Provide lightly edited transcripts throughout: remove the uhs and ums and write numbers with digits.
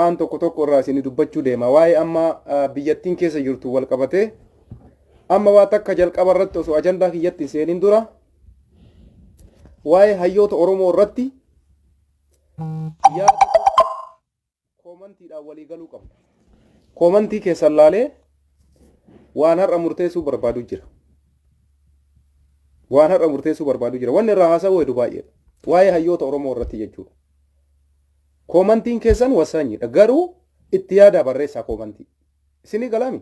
Waan tokko tokko irraa isin dubbachuu deema. Waa'ee amma biyyattiin keessa jirtu wal qabatee amma waa takka jalqaba irratti osoo ajandaa kiyyatti hin seenin dura waa'ee hayyoota Oromoo irratti yaada tokko koomantiidhaan walii galuu qabna. Koomantii keessan laalee waan har'a murteessuu barbaadu jira. Waan har'a murteessuu barbaadu jira. Wanni irraa haasa'uu hedu baay'eedha. Waa'ee hayyoota Oromoo irratti jechuudha. Koomantiin keessan wasaanyiidha. Garuu itti yaadaa barreessaa koomantii. Isinii galaami?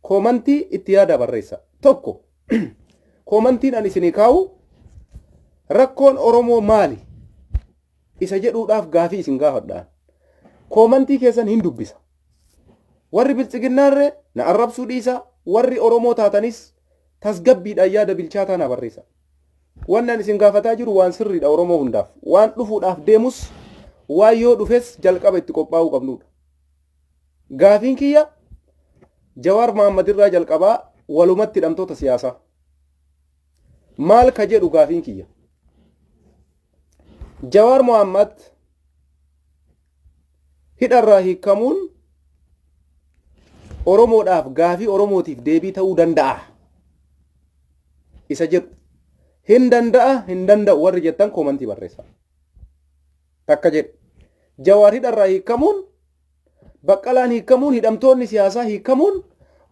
Koomantii itti yaadaa barreessaa. Tokko koomantiin ani isinii kaa'u rakkoon Oromoo maali? Isa jedhuudhaaf gaafii isin gaafadhaan. Koomantii keessan hin dubbisa. Warri biltsiginnaarree na arrabsuu dhiisaa. Warri Oromoo taatanis tasgabbiidhaan yaada bilchaataa na barreessa. Wanni ani isin gaafataa jiru waan sirriidha Oromoo hundaaf. Waan dhufuudhaaf deemus waan yoo dhufes jalqaba itti qophaa'uu qabnudha. Gaafiin kiyya Jawaar Mahaammad irraa jalqabaa walumatti hidhamtoota siyaasaa. Maal ka jedhu gaafiin kiyya. Jawaar Mohammad hidharraa hiikamuun Oromoodhaaf gaafii Oromootiif deebii ta'uu danda'a. Isa jedhu hin danda'a hin danda'u warri jettan koomantii barreessaa. Takka jedhu. Jawaar hidharraa hiikamuun Baqqalaan hiikamuun hidhamtoonni siyaasaa hiikamuun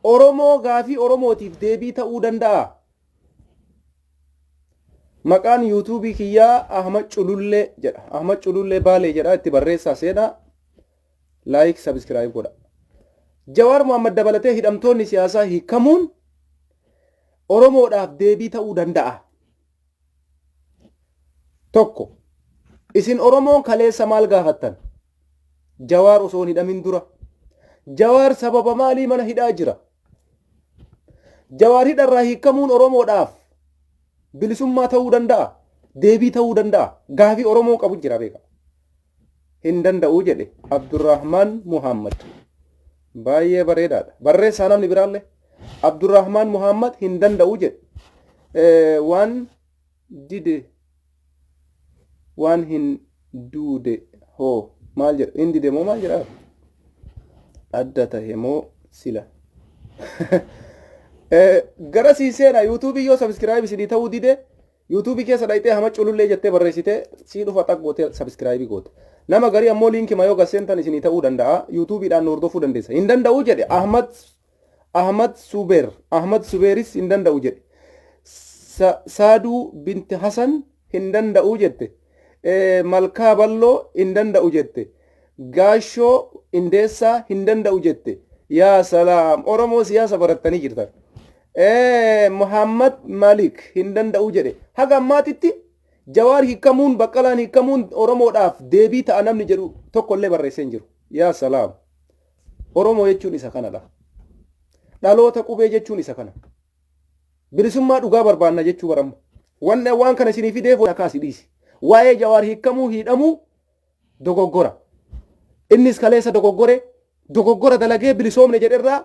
Oromoo gaafii Oromootiif deebii ta'uu danda'a. Maqaan yuutuubii kiyyaa Ahmad Culullee jedha. Ahmad Culullee Baalee jedha itti barreessaa seenaa. Laayik sabiskiraayib godha. Jawaar Mohammad dabalatee hidhamtoonni siyaasaa hiikamuun Oromoodhaaf deebii ta'uu danda'a. Tokko isin Oromoon kaleessa maal gaafattan? Jawaar osoo hin hidhamin dura. Jawaar sababa maalii mana hidhaa jira? Jawaar hidharraa hiikamuun Oromoodhaaf bilisummaa ta'uu danda'a? Deebii ta'uu danda'a? Gaafii Oromoon qabu jira beeka. Hin danda'u jedhe Abdurrahman Muhammad. Baay'ee bareedaadha. Barreessaa namni biraallee Abdurrahman Muhammad hin danda'u jedhe. Waan dide waan hin duude hoo maal jedha? Hin dide moo maal jedha? Adda tahe moo sila? Gara sii seenaa yuutuubii yoo sabiskiraayib isinii ta'uu dide yuutuubii keessa dhayxee hama culullee jettee barreessitee sii dhufa xaq gootee sabiskiraayibii goote. Nama garii ammoo liinkii mayoo gasseentan isinii ta'uu danda'a yuutuubiidhaan nu hordofuu dandeessa. Hin danda'u jedhe Ahmad Ahmad Subeer Ahmad Subeeris hin danda'u jedhe. Saaduu binti Hasan hin danda'u jette. Malkaa Balloo hin danda'u jette. Gaashoo Indeessaa hin danda'u jette. Yaa salaam Oromoo siyaasa barattanii jirtan. Muhammad Malik hin danda'u jedhe. Haga ammaatitti Jawaar hiikamuun Baqqalaan hiikamuun Oromoodhaaf deebii ta'a namni jedhu tokko illee barreessee hin jiru. Yaa salaam. Oromoo jechuun isa kanadha. Dhaloota qubee jechuun isa kana. Bilisummaa dhugaa barbaanna jechuu baramma. Wanni waan kana isinii fideef kaasi dhiisi. Waa'ee Jawaar hiikamuu hiidhamuu dogoggora. Innis kaleessa dogoggore dogoggora dalagee bilisoomne jedherraa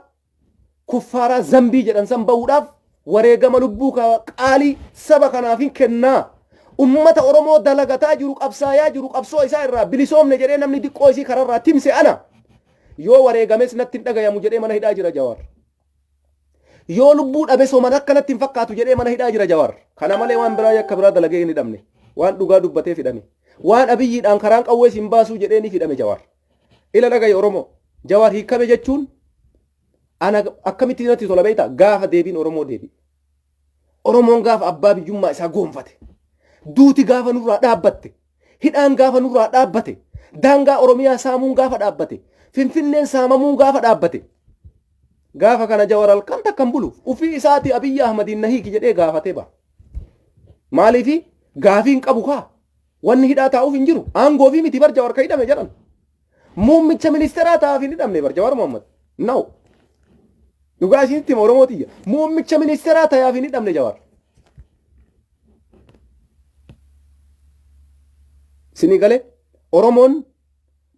kuffaaraa zambii jedhan san bahuudhaaf wareegama lubbuu qaalii saba kanaaf hin kennaa. Ummata Oromoo dalagataa jiru qabsaayaa jiru qabsoo isaa irraa bilisoomne jedhee namni diqqoo isii kararraa timse ana. Yoo wareegames natti hin dhagayamu jedhee mana hidhaa jira Jawaar. Yoo lubbuu dhabe soman akka natti hin fakkaatu jedhee mana hidhaa jira Jawaar. Kana malee waan biraa yakka biraa dalagee hin hidhamne. Waan dhugaa dubbateef hidhame. Waan Abiyyiidhaan karaan qawwee sin baasuu jedhee ni hidhame Jawaar. Ila dhagayi Oromoo. Jawaar hiikame jechuun ana akkamitti natti tola beektaa gaafa deebiin Oromoo deebi'e. Oromoon gaafa abbaa biyyummaa isaa goonfate. Duuti gaafa nurraa dhaabbatte. Hidhaan gaafa nurraa dhaabbate. Daangaa Oromiyaa saamuun gaafa dhaabbate. Finfinneen saamamuun gaafa dhaabbate. Gaafa kana Jawar halkan takka hin bulu. Ufii isaatii Abiyyi Ahmadiin na hiiki jedhee gaafatee ba'a. Maaliifi gaafii hin qabu kaa. Wanni hidhaa taa'uuf hin jiru. Aangoo fi miti bar Jawar ka hidhame jedhan. Muummicha ministeeraa taa'aaf hin hidhamne bar Jawar Mohammad. No. Dhugaa isinitti hima Oromoo tiyya. Muummicha ministeeraa taa'aaf hin hidhamne Jawar. Isinii galee Oromoon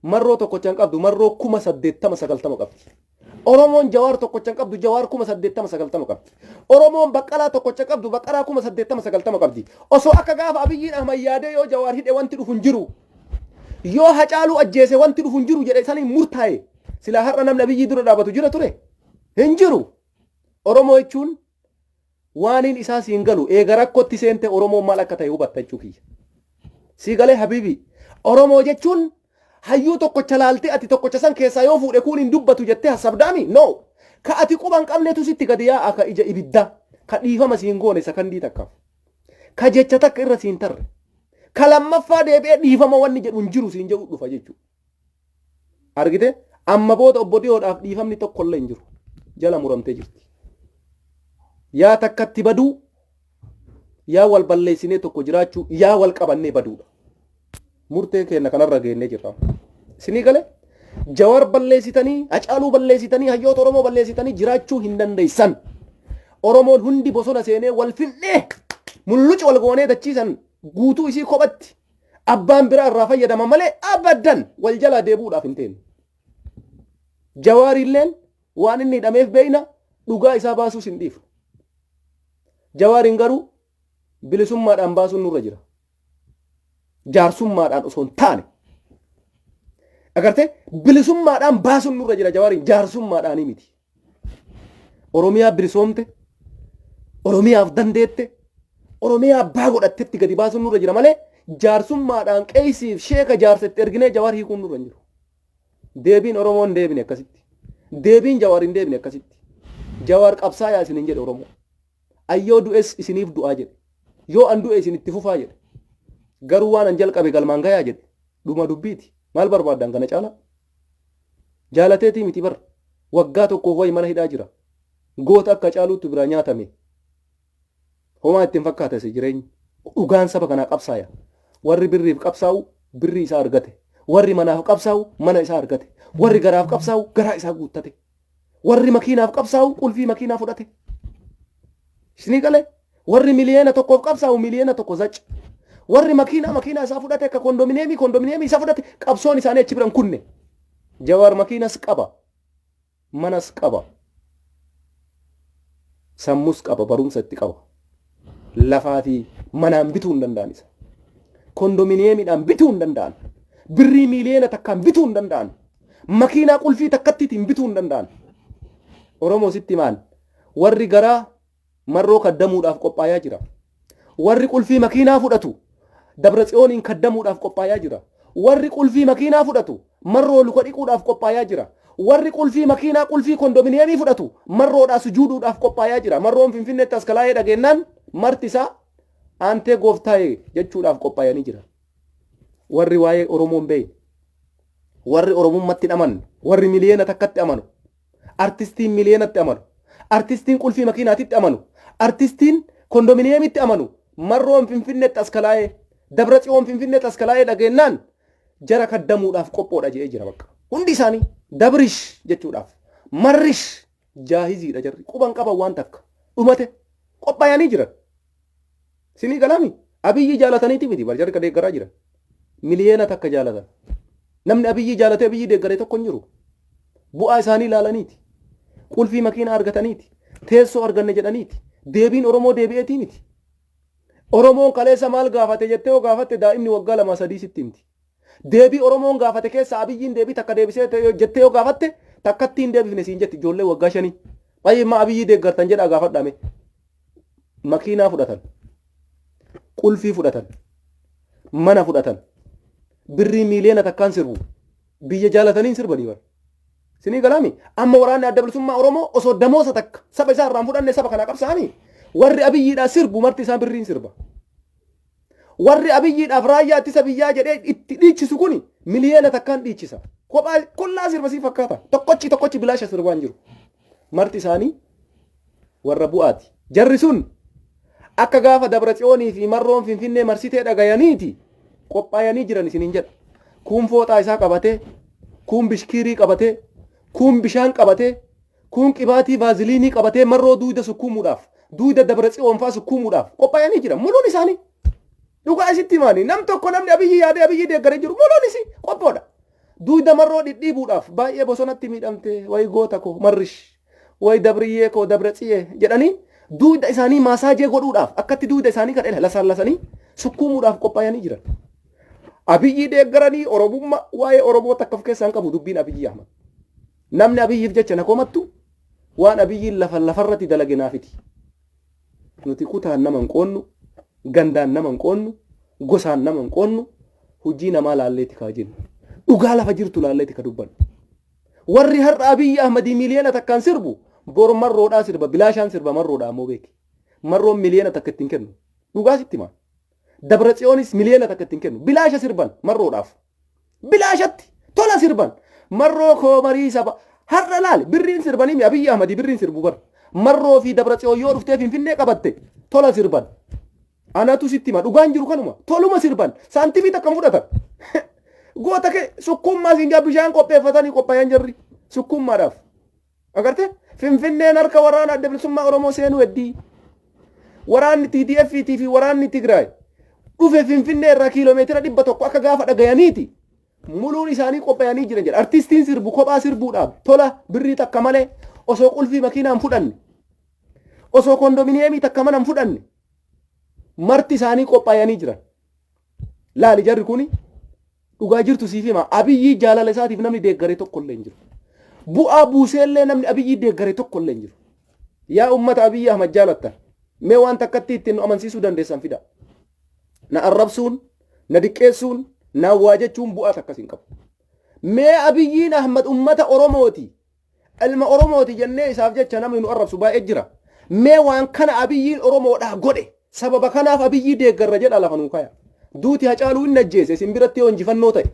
marroo tokkocha hin qabdu marroo 80,090 qabdi. Oromoon Jawaar tokkocha hin qabdu Jawaar 80,090 qabdi. Oromoon Baqqalaa tokkocha qabdu Baqqalaa 80,090 qabdi. Osoo akka gaafa Abiyyiin Ahmad yaadee yoo Jawaar hidhe wanti dhufu hin jiru. Yoo Hacaaluu ajjeese wanti dhufu hin jiru jedhe saniin murtaa'e, silaa har'a namni Abiyyii dura dhaabatu jira ture? Hin jiru. Oromoo jechuun waaniin isaa siin galu eega rakkootti seente Oromoon maal akka ta'e hubatta jechuu kiyya. Sii galee habiibi. Oromoo jechuun hayyuu tokkocha laaltee ati tokkocha san keessaa yoo fuudhe kuun hin dubbatu jettee hassabdaami? No. Ka ati quba hin qabnetu sitti gadi yaa'a ka ija ibiddaa. Ka dhiifama siin goone sakandii takkaaf. Ka jecha takka irra siin tarre. Ka lammaffaa deebi'ee dhiifama wanni jedhu hin jiru siin jedhu dhufa jechuudha. Argite? Amma booda obbo Dhiyoodhaaf dhiifamni tokkollee hin jiru. Jala muramtee jirti. Yaa takkatti baduu, yaa wal balleessinee tokko jiraachuu, yaa wal qabannee baduudha. Murtee keenya kanarra geennee jirra. Isinii galee? Jawar balleessitanii, Hacaaluu balleessitanii, hayyoota Oromoo balleessitanii jiraachuu hin dandeessan. Oromoon hundi bosona seenee wal finnee mulluci wal goonee dachiisan guutuu isii kophatti abbaan biraa irraa fayyadama malee abadan wal jalaa deebi'uudhaaf hin teenyu. Jawaarilleen waan inni hidhameef beeyna, dhugaa isaa baasuus hin dhiifnu. Jawaariin garuu bilisummaadhaan baasuun nurra jira. Jaarsummaadhaan osoo hin taane. Agartee, bilisummaadhaan baasuun nurra jira Jawaariin, jaarsummaadhaanii miti. Oromiyaa bilisoomte, Oromiyaaf dandeette, Oromiyaa abbaa godhattetti gadi baasuun nurra jira malee jaarsummaadhaan qeesiif sheeka jaarsetti erginee Jawaar hiikuun nurra hin jiru. Deebiin Oromoo hin deebine akkasitti. Deebiin Jawaar hin deebine akkasitti. Jawaar qabsaayaa isinin jedhe Oromoo. Ayyoo du'es isiniif du'aa jedhe. Yoo an du'e isin itti fufaa jedhe. Garuu waan an jalqabe galmaan gayaa jedhe. Dhuma dubbiiti. Maal barbaaddan kana caalaa? Jaalateetii miti bar. Waggaa tokkoof wayi mana hidhaa jira. Goota akka caaluutti biraa nyaatame. Homaa ittiin fakkaata isa jireenyi. Dhugaan saba kanaa qabsaaya. Warri birriif qabsaa'u birrii isaa argate. Warri manaaf qabsaa'u mana isaa argate. Warri garaaf qabsaa'u garaa isaa guuttate. Warri makiinaaf qabsaa'u qulfii makiinaa fudhate. Isinii galee? Warri 1 miliyoona qabsaa'u 1 miliyoona zac. Warri makiinaa makiinaa isaa fudhate, akka kondominiyeemii kondominiyeemii isaa fudhate, qabsoon isaanii achi biran kunne. Jawaar makiinas qaba. Manas qaba. Sammus qaba, barumsa itti qaba. Lafaa fi manaan bituu hin danda'an isa. Kondominiyeemiidhaan bituu hin danda'an. Birrii 1 miliyoona bituu hin danda'an. Makiinaa qulfii takkattiitiin bituu hin danda'an. Oromoo sitti himaan, warri garaa Marroo kaddamuudhaaf qophaayaa jira. Warri qulfii makiinaa fudhatu Dabra Tsiyooniin kaddamuudhaaf qophaayaa jira. Warri qulfii makiinaa fudhatu Marroo luka dhiquudhaaf qophaayaa jira. Warri qulfii makiinaa, qulfii kondominiyeemii fudhatu Marroodhaa sujuuduudhaaf qophaayaa jira. Marroon Finfinneetti as kalaa'ee dhageennaan marti isaa aantee gooftaa'e jechuudhaaf qophaayanii jira. Warri waa'ee Oromoo hin beekne, warri Oromummatti hin amanne, warri 1 miliyoona amanu, artistiin miliyoonatti amanu, artistiin qulfii makiinaatitti amanu, artistiin kondominiyeemitti amanu, Marroon Finfinneetti as kalaa'ee, Dabra Tsiyoon Finfinneetti as kalaa'ee dhageennaan jara kaddamuudhaaf qophoodha jedhee jira bakka. Hundi isaanii dabrish jechuudhaaf marrish jaahiziidha, jarri quban qaban waan takka dhumate qophaa'anii jiran. Sinii galaami? Abiyyi jaalataniiti miti bar, jarri ka deeggaraa jiran. 1 miliyoona jaalatan. Namni Abiyyi jaalatee Abiyyi deeggaree tokko hin jiru. Bu'aa isaanii ilaalaniiti. Qulfii makiinaa argataniiti. Teessoo arganne jedhaniiti. Deebiin Oromoo deebi'eetii miti. Oromoon kaleessa maal gaafate jettee yoo gaafatte, daa'imni waggaa 2 3 sitti himti. Deebii Oromoon gaafate keessa Abiyyiin deebii takka deebisee jettee yoo gaafatte, takkatti hin deebifne siin jetti ijoollee waggaa 5. Baay'ee ma Abiyyi deeggartan jedhaa gaafadhame. Makiinaa fudhatan. Qulfii fudhatan. Mana fudhatan. Birrii 1 miliyoona sirbu. Biyya jaalatanii sirbanii bara. Sinii galaami? Amma waraanni Adda Bilisummaa Oromoo osoo damoosa takka saba isaa irraa hin fudhanne saba kanaa qabsaa'anii, warri Abiyyiidhaa sirbu marti isaa birriin sirba. Warri Abiyyiidhaaf raayyaa ittisa biyyaa jedhee itti dhiichisu kuni 1 miliyoona dhiichisa. Kophaa qullaa sirba sii fakkaata. Tokkochi tokkochi bilaasha sirbaa hin jiru. Marti isaanii warra bu'aati. Jarri sun akka gaafa Dabra Tsiyoonii fi Marroon Finfinnee marsitee dhagayaniiti qophaayanii jiran isiniin jedha. Kuun fooxaa isaa qabatee, kuun bishkiirii qabatee, kuun bishaan qabatee, kuun qibaatii vaaziliinii qabatee Marroo duuda sukkuumuudhaaf, duuda Dabra Tsiyoon fa'aa sukkuumuudhaaf qophaayanii jiran. Muluun isaanii. Dhugaa isitti himaanii, nam tokko namni Abiyyi yaadee Abiyyi deeggaree jiru muluun isii qophoodha. Duuda Marroo dhidhiibuudhaaf, baay'ee bosonatti miidhamte, wayi goota koo Marrish, wayi dabriyyee koo Dabra Tsiyee jedhanii duuda isaanii maasaajee godhuudhaaf, akkatti duuda isaanii kan lasaallasanii sukkuumuudhaaf qophaayanii jiran. Abiyyii deeggaranii Oromummaa waa'ee Oromoo takka of keessaa hin qabu dubbiin Abiyyii Ahmad. Namni Abiyyiif jecha na komattu waan Abiyyiin lafa lafarratti dalage naafiti. Nuti kutaan nama hin qoonnu, gandaan nama hin qoonnu, gosaan nama hin qoonnu, hojii namaa laalleeti kaa jennu. Dhugaa lafa jirtu laalleeti ka dubbannu. Warri har'a Abiyyi Ahmadii miiliyoona takkaan sirbu bor marroodhaa sirba, bilaashaan sirba marroodhaa ammoo beeki. Marroon miiliyoona takka ittiin kennu. Dhugaa sitti himaa. Dabratsiyoonis miliyoona takka ittiin kennu. Bilaasha sirban marroodhaaf. Bilaashatti tola sirban. Marroo koo marii saba. Har'a laali birriin sirbanii mi Abiyyi Ahmadii birriin sirbu bar. Marroo fi Dabratsiyoon yoo dhuftee Finfinnee qabatte tola sirban. Anatu sitti hima dhugaan jiru kanuma toluma sirban saantimii takka hin fudhatan. Goota kee sukkuummaa siin jaa bishaan qopheeffatanii qophaayan jarri sukkuummaadhaaf. Agarte? Finfinneen harka waraana Adda Bilisummaa Oromoo seenuu heddii. Waraanni TDF fi waraanni Tigraay dhufe Finfinnee irraa kiiloomeetira 100 akka gaafa dhagayaniiti. Muluun isaanii qophaa'anii jiran jedha. Artistiin sirbu kophaa sirbuudhaaf tola birrii takka malee osoo qulfii makiinaa hin fudhanne osoo kondominiyeemii takka mana hin fudhanne marti isaanii qophaa'anii jiran. Laali jarri kuni dhugaa jirtu siif hima. Abiyyii jaalala isaatiif namni deeggare tokko illee hin jiru. Bu'aa buuseellee namni Abiyyii deeggare tokko illee hin jiru. Yaa ummata Abiyyi Ahmad jaalattan mee waan takkatti ittiin nu amansiisuu dandeessan fida. Na arrabsuun, na diqqeessuun, na waa jechuun bu'aa takkas hin qabu. Mee Abiyyiin Ahmad ummata Oromooti. Ilma Oromooti jennee isaaf jecha namni nu arrabsu baay'ee jira. Mee waan kana Abiyyiin Oromoodhaa godhe sababa kanaaf Abiyyii deeggarra jedha lafa nuu kaya. Duuti Hacaaluu inni ajjeese isin biratti yoo injifannoo ta'e.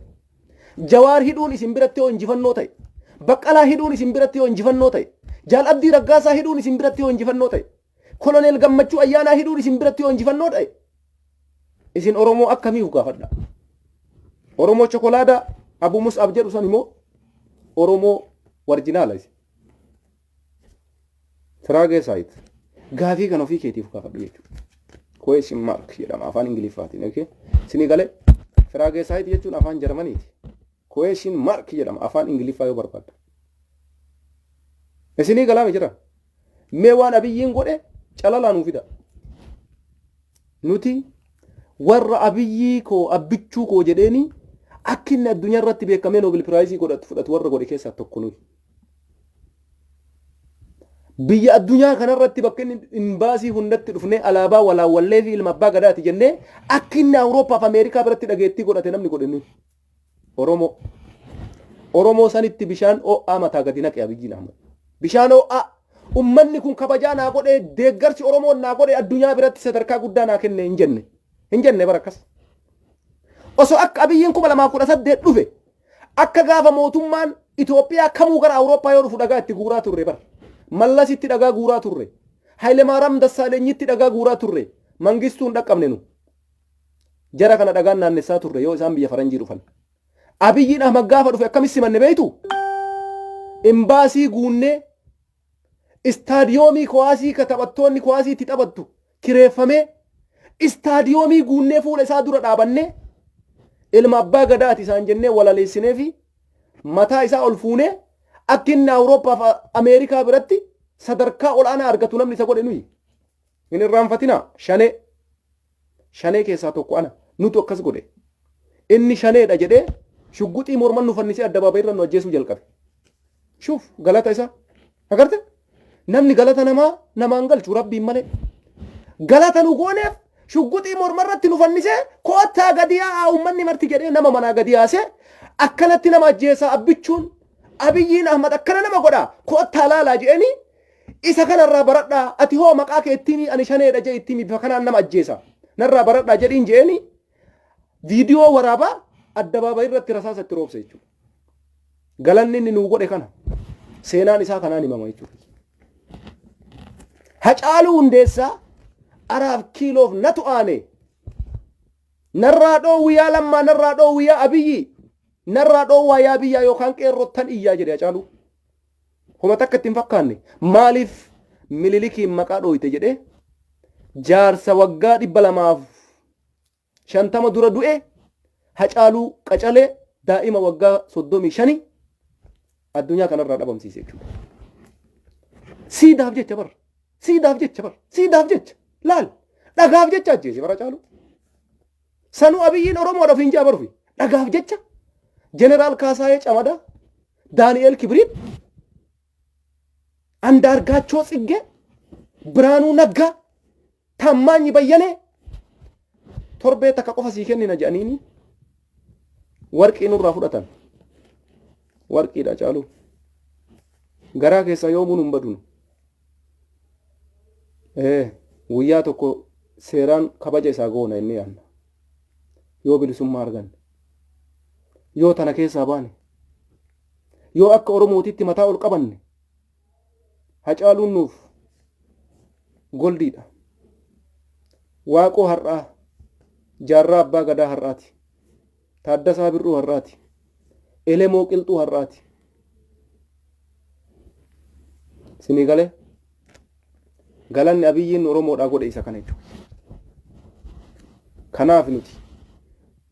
Jawaar hidhuun isin biratti yoo injifannoo ta'e. Baqqalaa hidhuun isin biratti yoo injifannoo ta'e. Jaal Abdii Raggaasaa hidhuun isin biratti yoo injifannoo ta'e. Koloneel Gammachuu Ayyaanaa hidhuun isin biratti yoo injifannoo ta'e. Isin Oromoo akkamiif gaafadha? Oromoo chokolaadaa Abu Mus'ab jedhu san immoo Oromoo warjinaala isin. Firaagee saayit. Gaafii kan ofii keetiif gaafadhu jechuudha. Question mark jedhama afaan Ingiliffaatiin. Okay? Isinii galee Firaagee saayit jechuun afaan Jarmaniiti. Question mark jedhama afaan Ingiliffaa yoo barbaadda. Isinii galaame jira. Mee waan Abiyyiin godhe calalaa nuu fida. Nuti warra Abiyyii koo abbichuu koo jedheeni akka inni addunyaa irratti beekamee Nobel Piraayizii godhatu fudhatu warra godhe keessaa tokko nuyi. Biyya addunyaa kanarratti bakka inni imbaasii hundatti dhufnee alaabaa walaawwallee fi ilma abbaa gadaati jennee akka inni Awurooppaa fi Ameerikaa biratti dhageettii godhate namni godhe nuyi. Oromoo. Oromoo sanitti bishaan ho'aa mataa gadi naqe Abiyyiin Ahmad. Bishaan ho'aa ummanni kun kabajaa naa godhee deeggarsi Oromoon naa godhe addunyaa biratti sadarkaa guddaa naa kenne hin jenne. Hin jenne bara akkas. Osoo akka Abiyyiin 2018 dhufe akka gaafa mootummaan Itoophiyaa kamuu gara Awurooppaa yoo dhufu dhagaa itti guuraa turre bara. Mallasitti dhagaa guuraa turre. Hayilemaaraam Dassaalenyitti dhagaa guuraa turre. Mangistuun dhaqqabne nu. Jara kana dhagaan naannessaa turre yoo isaan biyya faranjii dhufan. Abiyyiin Ahmad gaafa dhufe akkamitti simanne beektu? Imbaasii guunnee istaadiyoomii kuwaasii ka taphattoonni kuwaasii itti taphattu kireeffamee istaadiyoomii guunnee fuula isaa dura dhaabannee ilma abbaa gadaati isaan jennee walaleessinee fi mataa isaa ol fuunee akka inni Awurooppaa fi Ameerikaa biratti sadarkaa ol'aanaa argatu namni isa godhe nuyi. Hin irraanfatinaa shanee. Shanee keessaa tokko ana. Nutu akkas godhe. Inni shaneedha jedhee shugguxii morman nu fannisee addabaabayii irra nu ajjeesuu jalqabe. Shuuf galata isaa. Agarte? Namni galata namaa namaan galchu rabbiin malee. Galata nu gooneef shugguxii morma irratti nu fannisee koottaa gadi yaa'aa uummanni marti jedhee nama manaa gadi yaasee akkanatti nama ajjeesaa abbichuun Abiyyiin Ahmad akkana nama godha koottaa laalaa jedhanii Isa kanarraa baradhaa ati hoo maqaa kee itti himi ani shaneedha jee itti himi bifa kanaan nama ajjeesa narraa baradhaa jedhiin jeeni viidiyoo waraabaa addabaabayii irratti rasaasa itti roobse jechuudha. Galanni inni nuu godhe kana seenaan isaa kanaan himama jechuudha. Hacaaluu Hundeessaa araaf kiiloof natu aane narraa dhoowwi yaa Lammaa narraa dhoowwi yaa Abiyyi narraa dhoowwaa yaa biyyaa yookaan qeerrottan iyyaa jedhe Hacaaluu. Homa takka itti hin fakkaanne. Maaliif Mililikiin maqaa dhooyte jedhee jaarsa waggaa 250 dura du'e Hacaaluu Qacalee daa'ima waggaa 35 addunyaa kanarraa dhabamsiise jechuudha. Siidaaf jecha bar. Siidaaf jecha bar. Siidaaf jecha. Laal. Dhagaaf jecha ajjeese bara Hacaaluu. Sanuu Abiyyiin Oromoodha ofiin jaa barufi. Dhagaaf jecha Jeneraal Kaasaayee Camadaa, Daani'eel Kibriit, Andaargaachoo Tsiggee, Biraanuu Naggaa, Taammaanyi Bayyanee torbee takka qofa sii kennina jedhaniini warqii nurraa fudhatan. Warqiidha caaluu. Garaa keessaa yoomuu nun badunu. Ee guyyaa tokko seeraan kabaja isaa goona inni yaanna. Yoo bilisummaa arganne. Yoo tana keessaa baane. Yoo akka Oromootitti mataa ol qabanne. Hacaaluun nuuf goldiidha. Waaqoo har'aa jaarraa abbaa gadaa har'aati. Taaddasaa Birruu har'aati. Elemoo Qilxuu har'aati. Sinii galee? Galanni Abiyyiin Oromoodhaa godhe isa kana jechuudha. Kanaaf nuti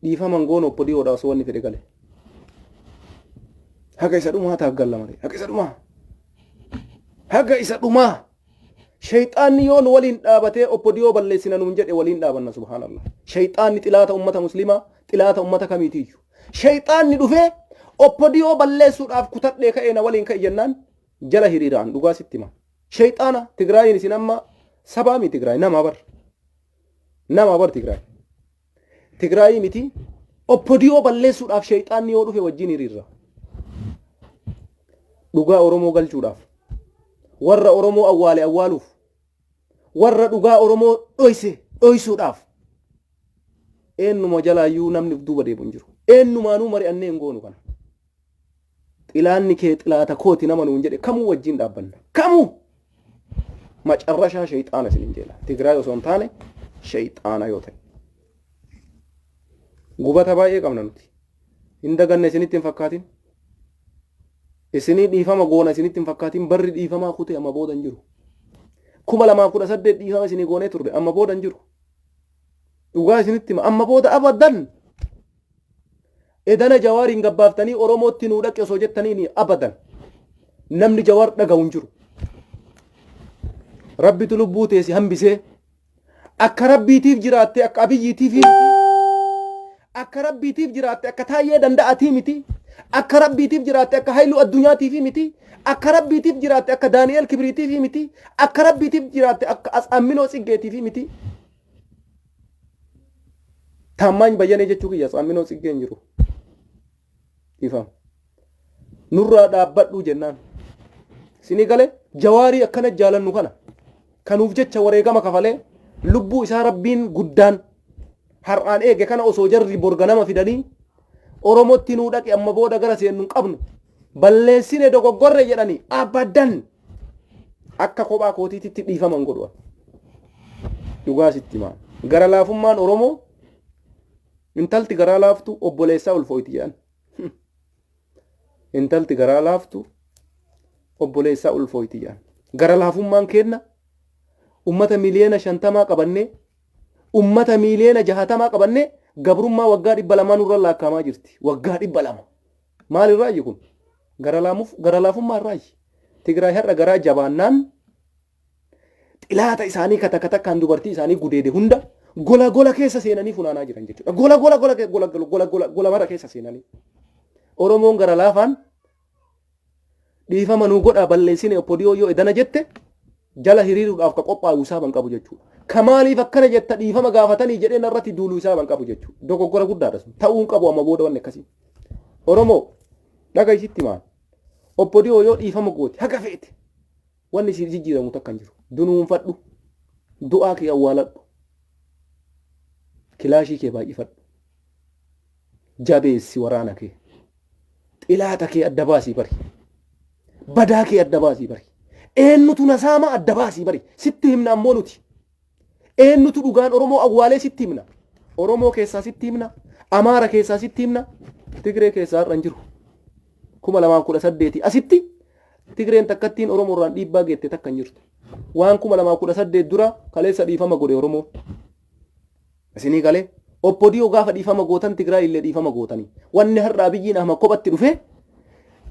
dhiifama hin goonu obbo Dhiyoodhaa osoo wanni fedhe gale. Haga isa dhumaa taaggalla malee. Haga isa dhumaa. Haga isa dhumaa. Shayxaanni yoo nu waliin dhaabatee obbo Diyoo balleessina nuun jedhe waliin dhaabanna subhaanallah. Shayxaanni xilaata ummata muslimaa xilaata ummata kamiitiiyyu. Shayxaanni dhufee obbo Diyoo balleessuudhaaf kutadhee ka'ee na waliin ka'e jennaan jala hiriiraan dhugaa sitti hima. Shayxaana Tigraayiin isin amma sabaa miti Tigraay nama bar. Nama bar Tigraay. Tigraayii miti obbo Diyoo balleessuudhaaf shayxaanni yoo dhufe wajjin hiriirra. Dhugaa Oromoo galchuudhaaf. Warra Oromoo awwaale awwaaluuf. Warra dhugaa Oromoo dhoyse dhoysuudhaaf. Eenyuma jalaayyuu namni of duuba deebi'u hin jiru. Eenyumaanuu mari'annee hin goonu kana. Xilaanni kee xilaata kooti nama nuun jedhe kamuu wajjin dhaabbanna. Kamuu! Macarrashaa shayxaana isin jeela. Tigraay osoo hin taane shayxaana yoo ta'e. Gubata baay'ee qabna nuti. Hin daganne isinitti hin fakkaatin. Isinii dhiifama goona isinitti hin fakkaatin barri dhiifamaa kutee amma booda hin jiru. 2018 dhiifama isinii goonee turre amma booda hin jiru. Dhugaa isinitti hima amma booda abadan. Edana Jawaariin gabbaaftanii Oromootti nuu dhaqi osoo jettaniini abadan. Namni Jawaar dhaga'u hin jiru. Rabbitu lubbuu teesi hambisee akka Rabbiitiif jiraatte akka Abiyyiitiif miti. Akka Rabbiitiif jiraatte akka Taayyee Danda'atii miti. Akka Rabbiitiif jiraatte akka Hayluu Addunyaatiif miti. Akka Rabbiitiif jiraatte akka Daani'eel Kibriitiif miti. Akka Rabbiitiif jiraatte akka Atsaamminoo Tsiggeetiif miti. Taammaany Bayyanee jechuu kiyya Atsaamminoo Tsiggee hin jiru. Dhiifama. Nurraa dhaabbadhuu jennaan. Isinii galee Jawaarii akkana jaalannu kana kanuuf jecha wareegama kafalee lubbuu isaa Rabbiin guddaan har'aan eege kana osoo jarri borganama fidanii Oromootti nuu dhaqi amma booda gara seennu hin qabnu balleessine dogoggorre jedhanii abadan akka kophaa kootiititti dhiifama hin godhu. Dhugaa sitti himaa. Gara laafummaan Oromoo intalti garaa laaftu obboleessaa ulfooyti jedhan. Intalti garaa laaftu obboleessaa ulfooyti jedhan. Gara laafummaan keenna ummata miliyoona 50 qabannee ummata miliyoona 60 qabannee gabrummaa waggaa 200 nurra laakkaamaa jirti. Waggaa 200. Maalirraayi kun? Gara laafummaa irraayi. Tigraay har'a garaa jabaannaan xilaata isaanii kata katakkaan dubartii isaanii gudeede hunda gola gola keessa seenanii funaanaa jiran jechuudha. Gola gola gola gola gola gola gola gola mara keessa seenanii. Oromoon gara laafaan dhiifama nuu godhaa balleessine obbo Diyoo yoo edana jette jala hiriiruudhaaf ka qophaa'u isaa ban qabu jechuudha. Ka maaliif akkana jetta dhiifama gaafatanii jedhee narratti duuluu isaa ban qabu jechuudha. Dogoggora guddaadha sun. Ta'uu hin qabu amma booda wanni akkasii. Oromoo dhaga isitti maal? Obbo Diyoo yoo dhiifama goote haga feete wanni siif jijjiiramu takka hin jiru. Dunuunfadhu. Du'aa kee awwaaladhu. Kilaashii kee baay'ifadhu. Jabeessi waraana kee. Xilaata kee adda baasii bari. Badaa kee adda baasii bari. Eenyutu na saama adda baasii bari. Sitti himna ammoo nuti. Eenyutu dhugaan Oromoo awwaalee sitti himna. Oromoo keessaa sitti himna. Amaara keessaa sitti himna. Tigree keessaa har'a hin jiru. 2018 asitti Tigreen takkattiin Oromoo irraan dhiibbaa geette takka hin jirtu. Waan 2018 dura kaleessa dhiifama godhe Oromoo. Isinii galee obbo Diyoo gaafa dhiifama gootan Tigraay illee dhiifama gootanii. Wanni har'a Abiyyiin Ahmad kophatti dhufee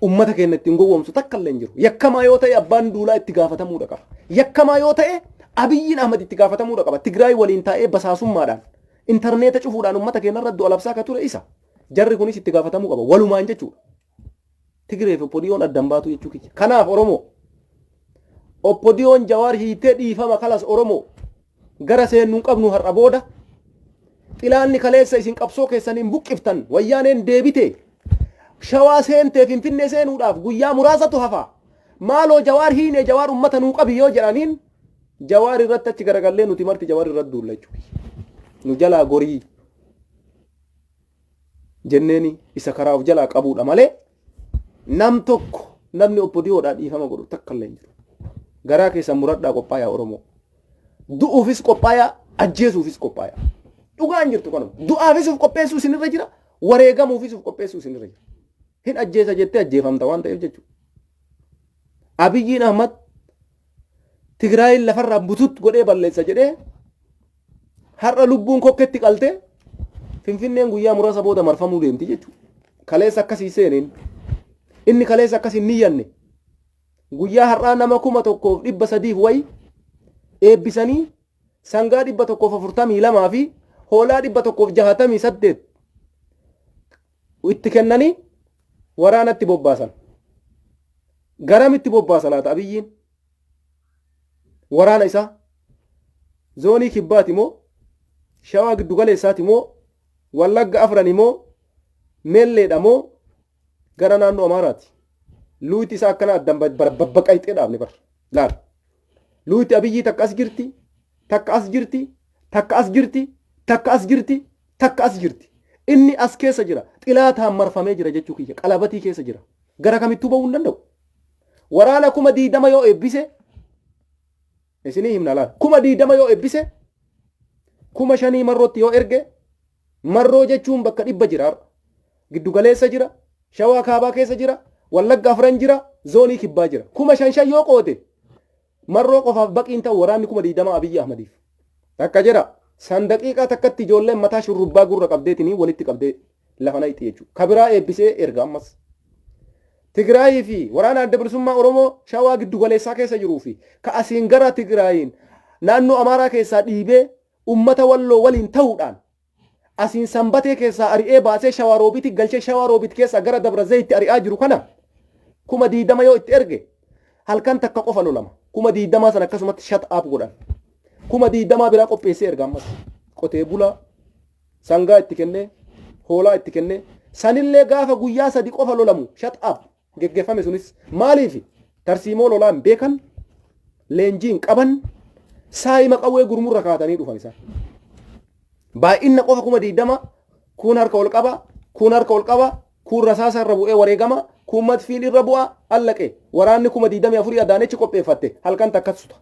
ummata keenya ittiin gowwoomsu takka illee hin jiru. Yakkamaa yoo ta'e abbaan duulaa itti gaafatamuudha qaba. Yakkamaa yoo ta'e Abiyyiin Ahmad itti gaafatamuudha qaba. Tigraay waliin taa'ee basaasummaadhaan intarneeta cufuudhaan ummata keenya irra du'a labsaa ka ture isa. Jarri kunis itti gaafatamuu qaba. Walumaan jechuudha. Tigree fi OPDOn addan baatu jechuu kiyya. Kanaaf Oromoo, OPDOn Jawaar hiitee dhiifama kalas. Oromoo, gara seennu hin qabnu har'a booda. Xilaanni kaleessa isin qabsoo keessaniin buqqiftan, Wayyaaneen deebite Shawaa seentee Finfinnee seenuudhaaf guyyaa muraasatu hafa. Maaloo Jawaar hiine, Jawaar ummata nuu qabi yoo jedhaniin, Jawaar irratti achi garagallee nuti marti Jawaar irratti duulla jechuudha. Nu jalaa gorii jenneeni isa karaa of jalaa qabuudha malee, nam tokko namni OPDOdhaa dhiifama godhu takka illee hin jiru. Garaa keessan muradhaa, qophaayaa Oromoo. Du'uufis qophaayaa, ajjeesuufis qophaayaa. Dhugaan jirtu kanuma. Du'aafis of qopheessuu isinirra jira, wareegamuufis of qopheessuu isinirra jira. Hin ajjeesa jettee ajjeefamta waan ta'eef jechuudha. Abiyyiin Ahmad Tigraayin lafarraa butut godhee balleessa jedhee, har'a lubbuun kokketti qaltee Finfinneen guyyaa muraasa booda marfamuu deemti jechuudha. Kaleessa akkasii seeneen, inni kaleessa akkasii hin niyyanne, guyyaa har'aa nama 1300f wayi eebbisanii, sangaa 142 fi hoolaa 168 itti kennanii waraanatti bobbaasan. Garamitti bobbaasa laata Abiyyiin? Waraana isaa zoonii kibbaati moo, Shawaa giddugaleessaati moo, Wallagga afrani moo, Meelleedha moo, gara naannoo Amaaraati? Luuti isaa akkana addan babbaqayxee dhaabne bar. Laal. Luuti Abiyyii takka as jirti, takka as jirti, takka as jirti, takka as jirti, takka as jirti. Inni as keessa jira. Xilaataan marfamee jira jechuu kiyya. Qalabatii keessa jira. Gara kamittuu bahuu hin danda'u. Waraana 20,000 yoo eebbise, isinii himna laal. 20,000 yoo eebbise, 5,000 Marrootti yoo erge, Marroo jechuun bakka 100 jira har'a. Giddugaleessa jira, Shawaa kaabaa keessa jira, Wallagga afran jira, zoonii kibbaa jira. Kuma shan shan yoo qoote, Marroo qofaaf baqiin ta'u waraanni 20,000 Abiyyi Ahmadiif. Takka jira. San daqiiqaa takkatti ijoolleen mataa shurrubbaa gurra qabdeetinii walitti qabdee lafa naqxi jechuudha. Kabiraa eebbisee erga ammas. Tigraayii fi waraana Adda Bilisummaa Oromoo Shawaa giddugaleessaa keessa jiruu fi ka asiin gara Tigraayiin naannoo Amaaraa keessaa dhiibee ummata Walloo waliin ta'uudhaan asiin Sanbatee keessaa ari'ee baasee Shawaa Roobiitti galchee, Shawaa Roobiit keessaa gara Dabra Zayitti ari'aa jiru kana 20,000 yoo itti erge, halkan takka qofa lolama. 20,000 sana akkasumatti shut up godhan. 20,000 biraa qopheessee erga ammas. Qotee bulaa sangaa itti kennee, hoolaa itti kennee, sanillee gaafa guyyaa 3 qofa lolamu shut up geggeeffame. Sunis maaliif? Tarsiimoo lolaan beekan, leenjiin qaban, saayima qawwee gurmurra kaatanii dhufan isaan. Baay'inna qofa 20,000, kun harka ol qaba, kun harka ol qaba, kun rasaasa irra bu'ee wareegama, kun madfiin irra bu'a allaqe. Waraanni 24,000 Adaanechi qopheeffatte halkan takka suta.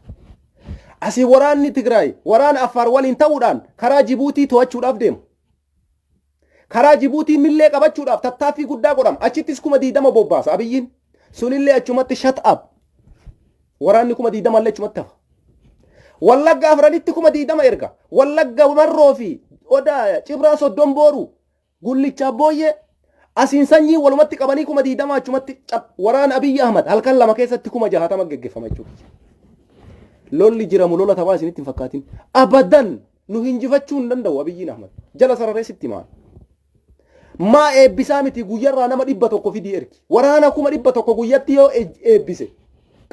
Asii waraanni Tigraay waraana Affaar waliin ta'uudhaan karaa Jibuutii to'achuudhaaf deema. Karaa Jibuutii millee qabachuudhaaf tattaaffii guddaa godhama. Achittis 20,000 bobbaasa Abiyyiin. Sunillee achumatti shut up. Waraanni 20,000 illee achumatti hafa. Wallagga afranitti 20,000 erga. Wallagga Marroo fi Odaa Cibraa Soddon Booru Gullichaa Booyyee asiin sanyii walumatti qabanii 20,000 achumatti cap. Waraana Abiyyi Ahmad halkan 2 keessatti 60,000 geggeeffama jechuudha. Lolli jiramu lola taphaa isinitti hin fakkaatin. Abadan nu hinjifachuu hin danda'u Abiyyiin Ahmad. Jala sararee sitti himaa. Maa eebbisaa miti, guyyarraa nama 100 fidii ergi. Waraana 100,000 guyyatti yoo eebbise,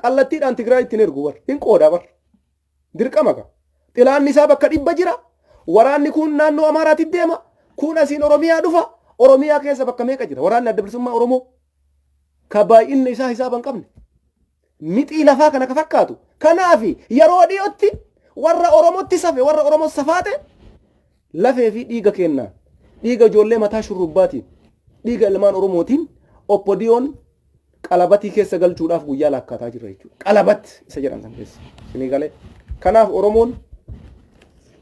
qallattiidhaan Tigraay ittiin ergu bar. Hin qoodaa bar. Dirqama ka. Xilaanni isaa bakka 100 jira. Waraanni kun naannoo Amaaraatti deema. Kun asiin Oromiyaa dhufa. Oromiyaa keessa bakka meeqa jira? Waraanni Adda Bilisummaa Oromoo ka baay'inni isaa hisaaba hin qabne. Mixii lafaa kana ka fakkaatu. Kanaaf yeroo dhiyootti warra Oromootti safe, warra Oromoo safaate, lafee fi dhiiga kennaan, dhiiga ijoollee mataa shurrubbaatiin, dhiiga ilmaan Oromootiin OPDOn qalabatii keessa galchuudhaaf guyyaa laakkaataa jirra jechuudha. Qalabat isa jedhan san keessa. Isinii galee. Kanaaf Oromoon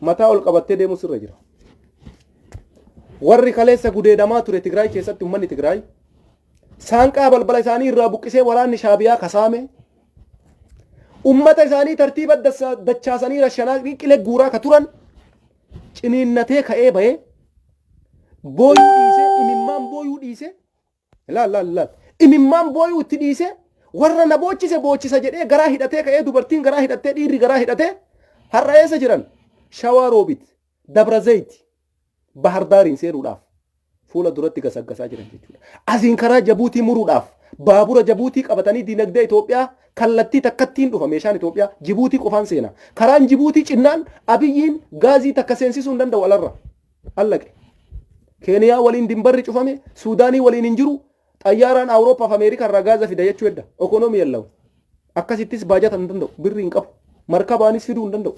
mataa ol qabattee deemu sirra jira. Warri kaleessa gudeedamaa ture Tigraay keessatti, uummanni Tigraay saanqaa balbala isaanii irraa buqqisee waraanni Shaabiyaa kasaame. Ummata isaanii tartiiba dachaasanii rashanaa qilee guuraa ka turan ciniinnatee ka'ee bahee booyuu dhiisee, imimmaan booyuu dhiisee, laal laal laal, imimmaan booyuu itti dhiisee, warra na boochise boochisa jedhee garaa hidhatee ka'ee, dubartiin garaa hidhattee, dhiirri garaa hidhatee, har'a eessa jiran? Shawaa Roobit, Dabra Zayit, Bahar Daariin seenuudhaaf. Fuula duratti gasaggasaa jiran jechuudha. Asiin karaa Jabuutii muruudhaaf baabura Jabuutii qabatanii diinagdee Itoophiyaa kallattii takkattiin dhufa meeshaan Itoophiyaa Jibuutii qofaan seena. Karaan Jibuutii cinnaan Abiyyiin gaazii takka seensisuu hin danda'u alarra. Allaqe. Keeniyaa waliin dimbarri cufame, Suudaanii waliin hin jiru, xayyaaraan Awurooppaa fi Ameerikaa irraa gaaza fida jechuu hedda. Okonomii yallawu. Akkasittis baajata hin danda'u, birrii hin qabu. Markabaanis fiduu hin danda'u.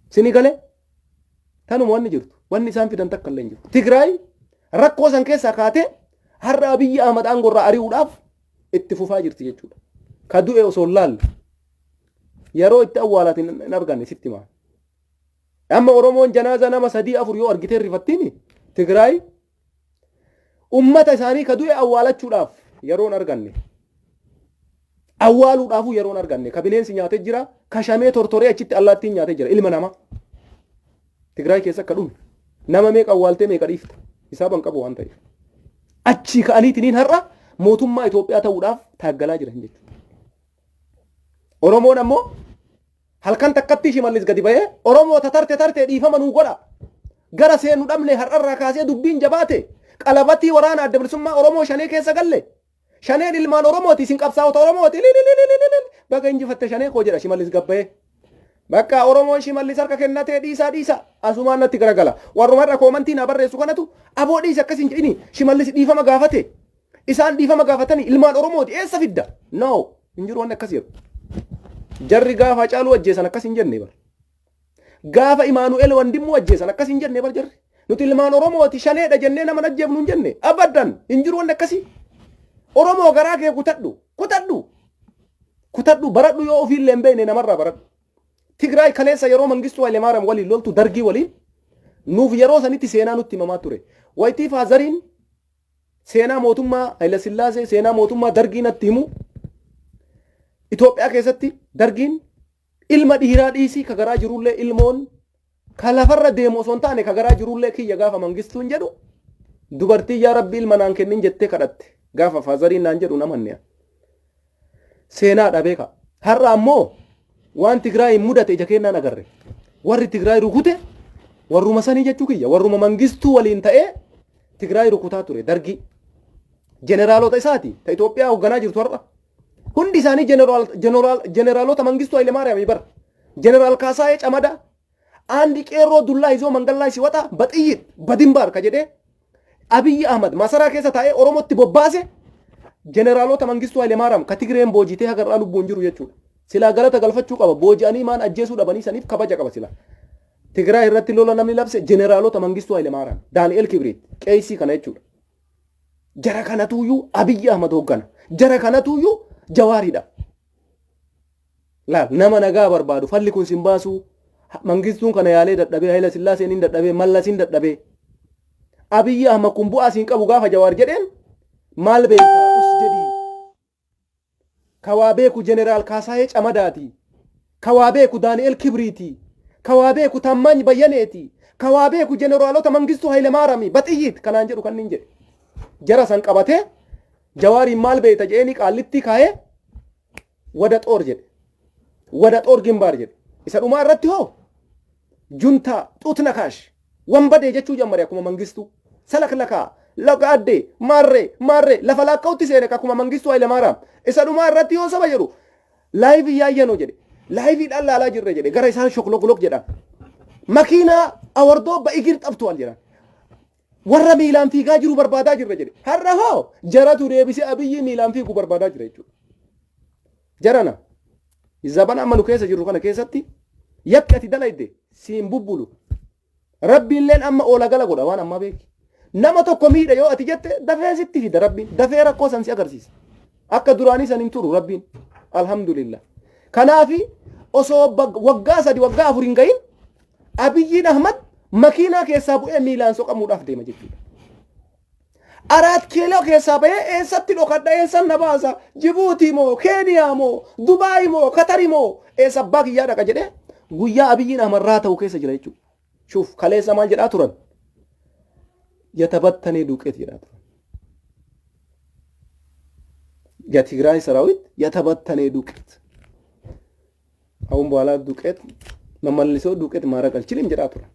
Sini galee? Tanuma wanni jirtu. Wanni isaan fidan takka illee hin jiru. Tigraay rakkoo san keessaa kaatee har'a Abiyyi Ahmad aangoo irraa ari'uudhaaf itti fufaa jirti jechuudha. Ka du'e osoo hin laalle yeroo itti awwaalaatiin hin arganne sitti himaa. Amma Oromoon janaazaa nama sadii afur yoo argitee rifattiin Tigraay ummata isaanii ka du'e awwaalachuudhaaf yeroo hin arganne. Awwaaluudhaafuu yeroo hin arganne. Ka bineensi nyaatee jira, ka shamee tortoree achitti allaattiin nyaatee jira ilma namaa. Tigraay keessa akka dhume. Nama meeqa awwaaltee meeqa dhiifta. Hisaaba hin qabu waan ta'eef. Achii ka'aniitiniin har'a mootummaa Itoophiyaa ta'uudhaaf taaggalaa jiran jechuudha. Oromoon ammoo halkan takkatti Shimallis gadi bahee Oromoo tatarte tarte dhiifama nuu godha. Gara seenu dhabne har'arraa kaasee dubbiin jabaate qalabatii waraana adda bilisummaa Oromoo shanee keessa galle. Shaneen ilmaan Oromooti isin qabsaa'ota Oromooti lilililililil baga injifatte shanee koo jedha Shimallis gabbayee. Bakka Oromoon Shimallis harka kennatee dhiisaa dhiisaa asumaan natti garagala. Warruma har'a koomantii naa barreessu kanatu aboo dhiisi akkas hin jedhini Shimallis dhiifama gaafate. Isaan dhiifama gaafatanii ilmaan Oromooti eessa fidda? No hin jiru wanni akkas jedhu. Jarri gaafa Hacaaluu ajjeesan akkas hin jenne bar. Gaafa Imaanu'eel Wandimmuu ajjeesan akkas hin jenne bar jarri. Nuti ilmaan Oromooti shaneedha jennee nama ajjeefnu hin jenne. Abaddan hin jiru wanni akkasii. Oromoo garaa kee kutadhu kutadhu kutadhu baradhu yoo ofiillee hin beekne namarraa baradhu. Tigraay kaleessa yeroo Mangistuu Hayilemaariyaam waliin loltu dargii waliin nuuf yeroo sanitti seenaa nutti himamaa ture. Wayitii faazariin seenaa mootummaa Hayilasillaasee seenaa mootummaa dargii natti himu Itoophiyaa keessatti dargiin ilma dhiiraa dhiisii ka garaa jirullee ilmoon ka lafarra deemu osoo hin taane ka garaa jirullee kiyya gaafa Mangistuun jedhu dubartii yaa rabbi ilma naan kennin jettee kadhatte gaafa faazariin naan jedhu namanne. Seenaadha beeka. Har'a ammoo waan Tigraayin mudate ija kennaan agarre. Warri Tigraay rukute warruma sanii jechuu kiyya warruma Mangistuu waliin ta'ee Tigraay rukutaa ture dargii. Jeneraalota isaati ta Itoophiyaa hoogganaa jirtu har'a. Hundi isaanii jeneraalota Mangistuu Hayilemaariyaamii bara. Jeneraal Kaasaayee Camadaa Andi qeerroo dullaa izoo mangallaa isi waxa baxiyyiit badimbaar ka jedhee Abiyyi Ahmad masaraa keessa taa'ee Oromootti bobbaase jeneraalota Mangistuu Hayilemaariyaam ka Tigreen boojitee hagarraa lubbuun jiru jechuudha. Silaa galata galfachuu qaba booji'anii maan ajjeesuu dhabanii saniif kabaja qaba silaa. Tigraay irratti lola namni labse jeneraalota Mangistuu Hayilemaariyaam Daani'el Kibriit qeessii kana jechuudha. Jara kanatuyyuu Abiyyi Ahmad hooggana. Jara kanatuyyuu Jawaaridha. Laal nama nagaa barbaadu falli kun sin baasuu Mangistuun kana yaalee dadhabee Hayila Sillaaseen hin dadhabee Mallas hin dadhabee Abiyyi Ahmad kun bu'aa siin qabu gaafa Jawaar jedheen maal beektaa us jedhii kawaa beeku Jeneraal Kaasaayee Camadaati kawaa beeku Daani'el Kibriiti kawaa beeku Taammaany Bayyaneeti kawaa beeku Jeneraalota Mangistuu Hayilemaarami baxiyyiit kanaan jedhu kanniin jedhe jara san qabatee Jawaariin maal beekta jedheeni qaallittii kaayee wada xoor jedhe. Wada xoor gimbaar jedhe. Isa dhumaa irratti hoo juntaa xuutna kaash wanbadee jechuu jammare akkuma Mangistuu. Salaklakaa laga addee maarree maarree lafa laakka'utti seene akkuma Mangistuu Hayilamaaraam. Isa dhumaa irratti yoo saba jedhu laayivii yaayyanoo jedhe. Laayiviidhaan laalaa jirre jedhe gara isaan shokloklok jedhan. Makiinaa awardoo ba'igir xabtuwal jedhan. Warra miilaan fiigaa jiru barbaadaa jirra jedhe. Har'a hoo jaratu deebisee Abiyyi miilaan fiigu barbaadaa jira jechuudha. Jarana zabana amma nu keessa jirru kana keessatti yakki ati dalayde siin bubbulu. Rabbiilleen amma oola gala godha waan ammaa beeki. Nama tokko miidha yoo ati jette dafee sitti fida Rabbiin. Dafee rakkoo san si agarsiisa. Akka duraanii san hin turu Rabbiin. Alhamdulillah. Kanaafi osoo waggaa 3 waggaa 4 hin gahin Abiyyiin Ahmad makiinaa keessaa bu'ee miilaan soqamuudhaaf deema jechuudha. Araat kiiloo keessaa bahee eessatti dhokadha eessan na baasa Jibuutii moo Keeniyaa moo Dubaay moo Katari moo eessa abbaa kiyyaa dhaqa jedhee guyyaa Abiyyiin Ahmad raa ta'u keessa jira jechuudha. Shuuf kaleessa maal jedhaa turan? Yatabattanee duqeet jedhaa turan. የትግራይ ሰራዊት የተበተነ ዱቄት አሁን በኋላ ዱቄት መመልሶ ዱቄት ማድረግ አልችልም jedhaa turan.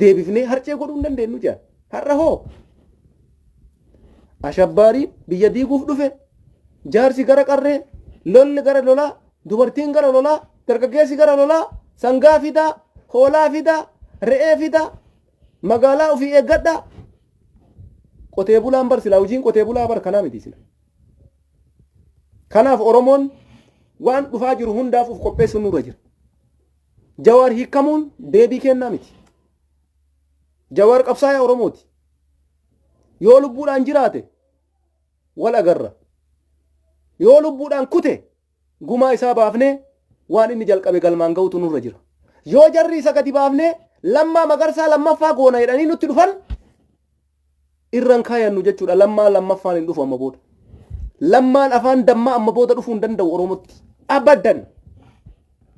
Deebifnee harcee godhuu hin dandeenyu jedhan. Har'a hoo ashabbaariin biyya diiguuf dhufe, jaarsi gara qarree, lolli gara lolaa, dubartiin gara lolaa, dargaggeessi gara lolaa, sangaa fidaa, hoolaa fidaa, re'ee fidaa, magaalaa ofii eeggadhaa. Qotee bulaan bar silaa hojiin qotee bulaa bar kanaa miti sila. Kanaaf Oromoon waan dhufaa jiru hundaaf of qopheessuun nurra jira. Jawaar hiikamuun deebii kennaa miti. Jawaar qabsaayaa Oromooti. Yoo lubbuudhaan jiraate wal agarra. Yoo lubbuudhaan kute gumaa isaa baafnee waan inni jalqabe galmaan ga'utu nurra jira. Yoo jarri isa gadi baafnee Lammaa Magarsaa lammaffaa goona jedhanii nutti dhufan irran kaayannu jechuudha. Lammaa lammaffaan hin dhufu amma booda. Lammaan afaan dammaa amma booda dhufuu hin danda'u Oromootti. Abadan.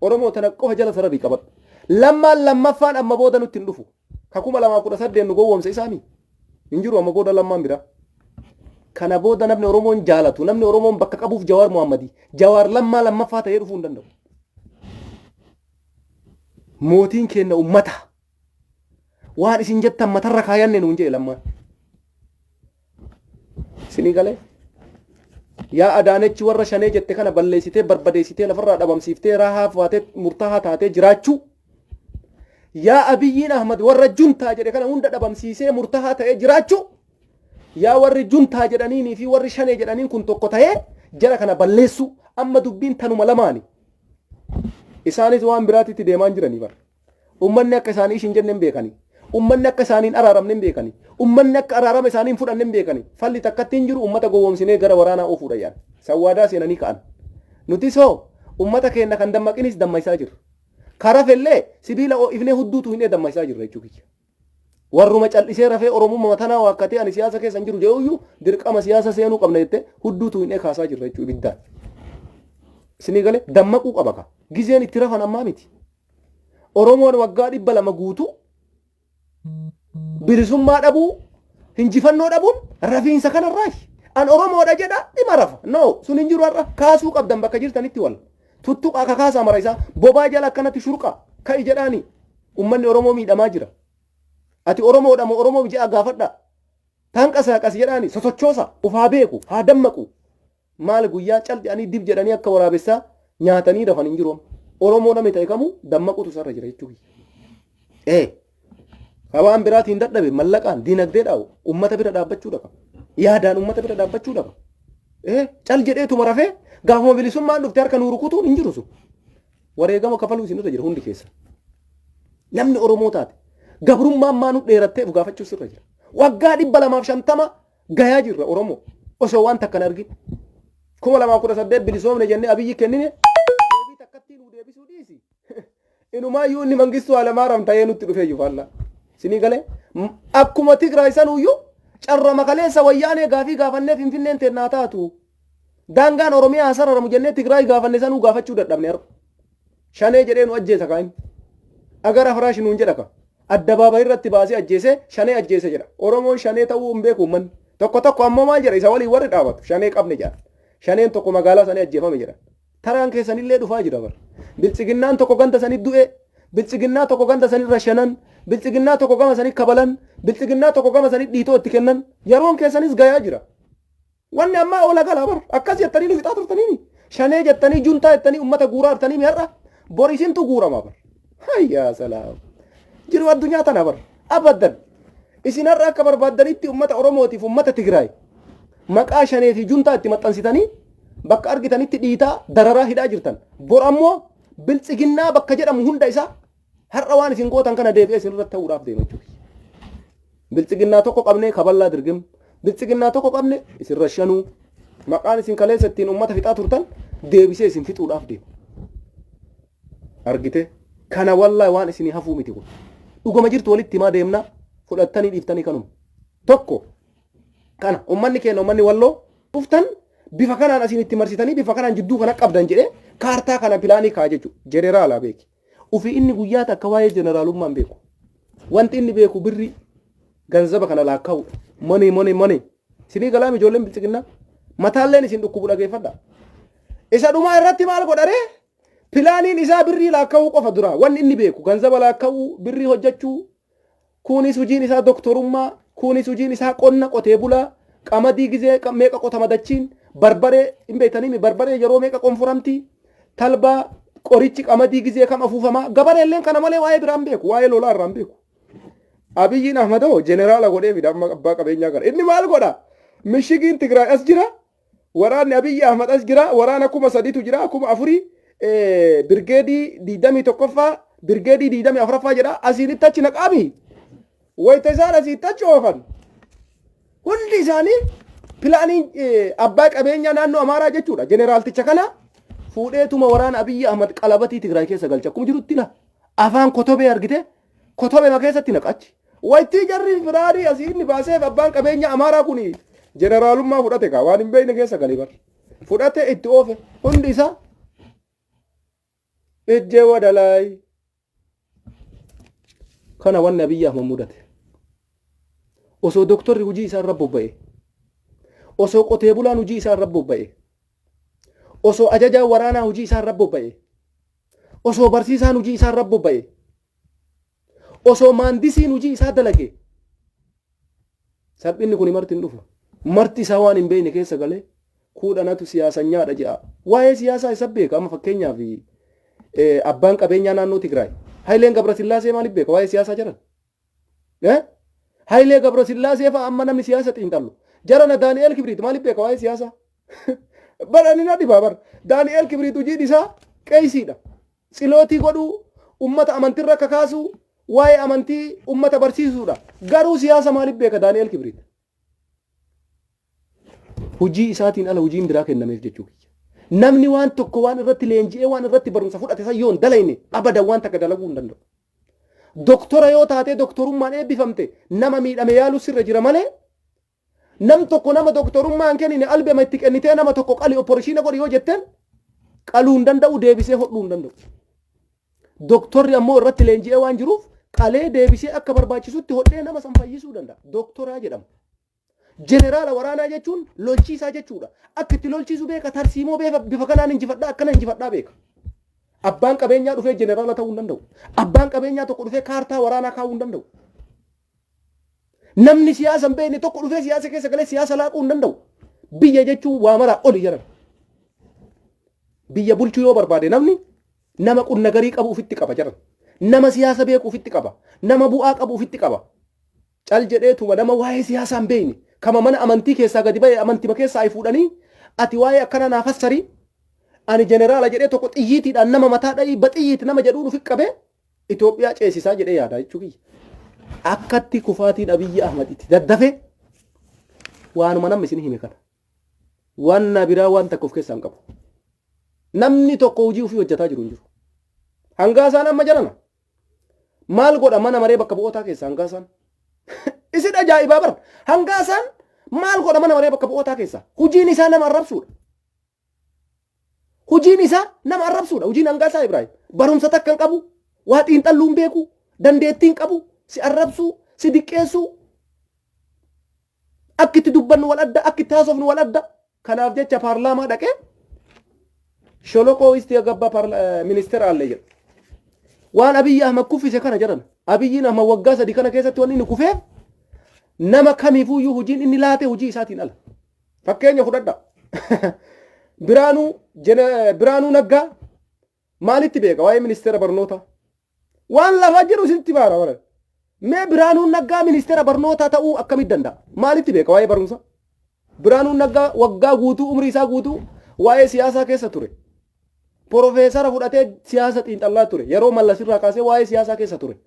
Oromoo tana qofa jala sararii qabadhu. Lammaan lammaffaan amma booda nutti hin dhufu. Ka 2018 nu gowwoomse isaami. Hin jiru amma booda lammaan biraa. Kana booda namni Oromoon jaalatu, namni Oromoon bakka qabuuf Jawaar Muhammadi. Jawaar Lammaa lammaffaa ta'ee dhufuu hin danda'u. Mootiin keenya ummata. Waan isin jettan matarra kaayanne nuun jedhe Lammaan. Isinii galee? Yaa Adaanechi warra shanee jette kana balleessitee barbadeessitee lafarraa dhabamsiiftee raahaa faatee murtaa'aa taatee jiraachuu. Yaa Abiyyiin Ahmad warra juntaa jedhe kana hunda dhabamsiisee murtaa'aa ta'ee jiraachuu. Yaa warri juntaa jedhaniinii fi warri shanee jedhaniin kun tokko ta'ee jara kana balleessuu. Amma dubbiin tanuma lamaani. Isaanis waan biraatitti deemaan jiranii bara. Ummanni akka isaanii ishin jenne hin beekani. Ummanni akka isaanii hin araaramne hin beekani. Ummanni akka araarama isaanii hin fudhanne hin beekani. Falli takkatti hin jiru, ummata gowwoomsinee gara waraanaa oofuudha yaan. Sawwaadaa seenanii ka'an. Nutis hoo ummata keenya kan dammaqinis dammaysaa jirra. Ka rafellee sibiila ifnee hudduutu hin dammaysaa jirra jechuu kiyya. Warruma cal'isee rafee Oromummaa tanaa waakkatee ani siyaasa keessa hin jiru jedhuyyuu dirqama siyaasa seenuu qabna jettee hudduutu hin kaasaa jirra jechuu ibiddaan. Isinii galee dammaquu qaba ka. Gizeen itti rafan ammaa miti. Oromoon waggaa 200 guutuu bilisummaa dhabuu, hinjifannoo dhabuun rafiinsa kanarraayi. An Oromoodha jedha dhima rafa. No, sun hin jiru har'a. Kaasuu qabdan bakka jirtanitti wal. Tuttuqaa kakaasaa mara isaa. Bobaa jala akkanatti shurqaa. Ka'i jedhaani. Ummanni Oromoo miidhamaa jira. Ati Oromoodha moo Oromoo jedhaa gaafadhaa. Tanqasaaqas jedhaani sosochoosa. Uf haa beeku, haa dammaqu. Maal guyyaa cal jedhanii dib jedhanii akka waraabessaa nyaatanii rafan hin jiru. Oromoo namni ta'e kamuu dammaquutu isarra jira jechuudha. Ee waan biraatiin dadhabe mallaqaan dinagdee dhaa'u ummata bira dhaabbachuu dhaba. Yaadaan ummata bira dhaabbachuu dhaba. Ee cal jedheetuma rafee gaafuma bilisummaan dhufte harka nuu rukutuun hin jiru sun. Wareegama kafaluu isinirra jira hundi keessa. Namni Oromoo taate gabrummaan maa nu dheerattee of gaafachuu sirra jira. Waggaa 250 gayaa jirra Oromoo osoo waan takka hin argin. 2018 bilisoomne jennee Abiyyi kennine deebii takkattii nuu deebisuu dhiisi. Inumaayyuu inni Mangistuu Hayilamaariyaam ta'ee nutti dhufee jiru faallaa. Sinii galee akkuma Tigraay sanuyyuu carrama kaleessa Wayyaanee gaafii gaafannee Finfinneen teennaa taatu. Daangaan Oromiyaa haa sararamu jennee Tigraay gaafanne sanuu gaafachuu dadhabne har'a. Shanee jedhee nu ajjeesa kaa inni. Agar afraash nuun jedha ka. Addabaabayii irratti baasee ajjeesee shanee ajjeese jedha. Oromoon shanee ta'uu hin beeku uummanni. Tokko tokko ammoo maal jedha, isa waliin warri dhaabatu shanee qabne jedhan. Shaneen tokko magaalaa sanii ajjeefame jedhan. Taraan keessanillee dhufaa jira bara. Biltsiginnaan tokko ganda sanii du'e, biltsiginnaa tokko ganda sanii rashanan, biltsiginnaa tokko gama sanii kabalan, biltsiginnaa tokko gama sanii dhiitoo itti kennan. Yeroon keessanis gayaa jira. Wanni ammaa oola galaa bar. Akkas jettanii nu fixaa turtaniini. Shanee jettanii juntaa jettanii ummata guuraa turtanii har'a bor isintu guurama bar. Hayyaa salaam. Jiru addunyaa tana bar. Abaddan. Isin har'a akka barbaaddanitti ummata Oromootiif ummata Tigraay maqaa shanee fi juntaa itti maxxansitanii bakka argitanitti dhiitaa dararaa hidhaa jirtan. Bor ammoo biltsiginnaa bakka jedhamu hunda isaa har'a waan isin gootan kana deebi'ee isin irratti ta'uudhaaf deema jechuudha. Biltsiginnaa tokko qabnee kaballaa dirgim. Biltsiginnaa tokko qabne isin rashanuu. Maqaan isin kaleessa ittiin uummata fixaa turtan deebisee isin fixuudhaaf deema. Argite? Kana wallaahi waan isinii hafuu miti kun. Dhugama jirtu walitti himaa deemna, fudhattanii dhiiftanii kanuma. Tokko kana uummanni keenya, uummanni Walloo dhuftan bifa kanaan asiin itti marsitanii bifa kanaan jidduu kana qabdan jedhee kaartaa kana pilaanii kaa jechuudha. Jeneraalaa beeki. Ofii inni guyyaa takka waa'ee jeneraalummaa hin beeku. Wanti inni beeku birrii ganzaba kana laakkaa'udha. Money, money, money. Isinii galaami ijoolleen biltsiginnaa. Mataalleen isin dhukkubu dhageeffadha. Isa dhumaa irratti maal godharee? Pilaaniin isaa birrii laakka'uu qofa dura. Wanni inni beeku ganzaba laakka'uu, birrii hojjechuu, kunis hojiin isaa doktorummaa. Kunis hojiin isaa qonna, qotee bulaa, qamadii gizee meeqa qotama, dachiin barbaree hin beektanii, barbaree yeroo meeqa qonfuramti, talbaa, qorichi qamadii gizee kam afuufamaa. Gabareelleen kana malee waa'ee biraan beeku, waa'ee lolaa irraan beeku. Abiyyiin Ahmadoo jeneraala godhee fida amma abbaa qabeenyaa kana. Inni maal godha? Mishigiin Tigraay as jira. Waraanni Abiyyi Ahmad as jira. Waraana 3000tu jira. 4000, birgeedii 21ffaa, birgeedii 24ffaa jedha. Asiinitti achi naqaami. Wayita isaan asiitti achi oofan. Hundi isaanii pilaaniin abbaa qabeenyaa naannoo Amaaraa jechuudha. Jeneraalticha kana fuudheetuma waraana Abiyyi Ahmad qalabatii Tigraay keessa galcha. Akkuma jirutti la. Afaan Kotobee argite, Kotobee ma keessatti naqachi. Waytii jarri firaarii asii inni baaseef, abbaan qabeenya Amaaraa kun jeneraalummaa fudhate kaa waan hin beekne keessa galee bar. Fudhate, itti oofe, hundi isaa ijjee wadalaay. Kana wanni Abiyyi Ahmad mudate. Osoo doktorri hojii isaa irra bobba'e, osoo qotee bulaan hojii isaa irra bobba'e, osoo ajajaan waraanaa hojii isaa irra bobba'e, osoo barsiisaan hojii isaa irra bobba'e, osoo maandisiin hojii isaa dalage, salphinni kun marti hin dhufu. Marti isaa waan hin beekne keessa galee kuudhanatu siyaasanyaadha jedha. Waa'ee siyaasaa isa beeka. Amma fakkeenyaaf abbaan qabeenyaa naannoo Tigraay Hayileen Gabrasillaasee maaliif beeka waa'ee siyaasaa jedhan? Hayilee Gabrasillaasee fa'a amma namni siyaasa xiinxallu. Jarana Daani'eel Kibriit maaliif beeka waa'ee siyaasaa? Bara inni na dhibaa bara. Daani'eel Kibriit hojiin isaa qeesiidha. Tsilootii godhuu, ummata amantirra kakaasuu, waa'ee amantii ummata barsiisuudha. Garuu siyaasa maaliif beeka Daani'eel Kibriit? Hojii isaatiin ala hojiin biraa kennameef jechuu kiyya. Namni waan tokko waan irratti leenji'ee, waan irratti barumsa fudhate san yoo hin dalayne, abadan waan takka dalaguu hin danda'u. Doktora yoo taatee doktorummaan eebbifamte, nama miidhame yaaluu sirra jira malee, nam tokko nama doktorummaa hin kennine albema itti kennitee nama tokko qali, operation godhi yoo jetteen, qaluu hin danda'u, deebisee hodhuu hin danda'u. Doktorri ammoo irratti leenji'ee waan jiruuf, qalee deebisee akka barbaachisutti hodhee nama san fayyisuu danda'a. Doktoraa jedhama. Jeneraala waraanaa jechuun lolchiisaa jechuudha. Akka itti lolchiisu beeka, tarsiimoo beeka, bifa kanaan injifadhaa, akkana injifadhaa beeka. Abbaan qabeenyaa dhufee jeneraala ta'uu hin danda'u. Abbaan qabeenyaa tokko dhufee kaartaa waraanaa kaa'uu hin danda'u. Namni siyaasa hin beekne tokko dhufee siyaasa keessa galee siyaasa laaquu hin danda'u. Biyya jechuun waa maraa oli jedhan. Biyya bulchuu yoo barbaade, namni nama qunnagarii qabu ofitti qaba jedhan. Nama siyaasa beeku ofitti qaba. Nama bu'aa qabu ofitti qaba. Cal jedheetuma nama waa'ee siyaasaa hin beekne, kama mana amantii keessaa gadi ba'e, amantima keessaa ay fuudhanii, ati waa'ee akkanaa naa fassarii, ani jeneraala jedhee tokko xiyyiitiidhaan nama mataa dha'ii baxiyyiiti nama jedhuun ofi qabee Itoophiyaa ceesisaa jedhee yaada jechuu kiyya. Akkatti kufaatiin Abiyyi Ahmad itti daddafe waanuma namni isin hime kana. Waan na biraa waan takka of keessaa hin qabu. Namni tokko hojii ofii hojjetaa jiru hin jiru. Hangaasaan amma jarana. Maal godha mana maree bakka bu'ootaa keessa Hangaasaan? Isin ajaa'ibaa bara. Hangaasaan maal godha mana maree bakka bu'ootaa keessa? Hojiin isaa nama arrabsuudha. Hojiin isaa nama arrabsuudha. Hojiin Hangaasaa Ibraahim. Barumsa takka hin qabu. Waa xiinxalluu hin beeku. Dandeettii hin qabu. Si arrabsuu, si diqqeessuu. Akka itti dubbannu wal adda, akka itti haasofnu wal adda. Kanaaf jecha paarlaamaa dhaqee sholoqoo isti gabbaa ministeera allee jedha. Waan Abiyyi Ahmad kuffise kana jedhan. Abiyyiin Ahmad waggaa 3 kana keessatti wanni inni kufeef, nama kamiifuyyuu hojiin inni laate hojii isaatiin ala. Fakkeenya fudhadha. Biraanuu Naggaa maalitti beeka waa'ee ministeera barnootaa? Waan lafa jiru isinitti baara bara. Mee Biraanuu Naggaa ministeera barnootaa ta'uu akkamitti danda'a? Maalitti beeka waa'ee barumsa? Biraanuu Naggaa waggaa guutuu, umrii isaa guutuu waa'ee siyaasaa keessa ture. Porofeesara fudhatee siyaasa xiinxallaa ture. Yeroo Mallas irraa kaasee waa'ee siyaasaa keessa ture.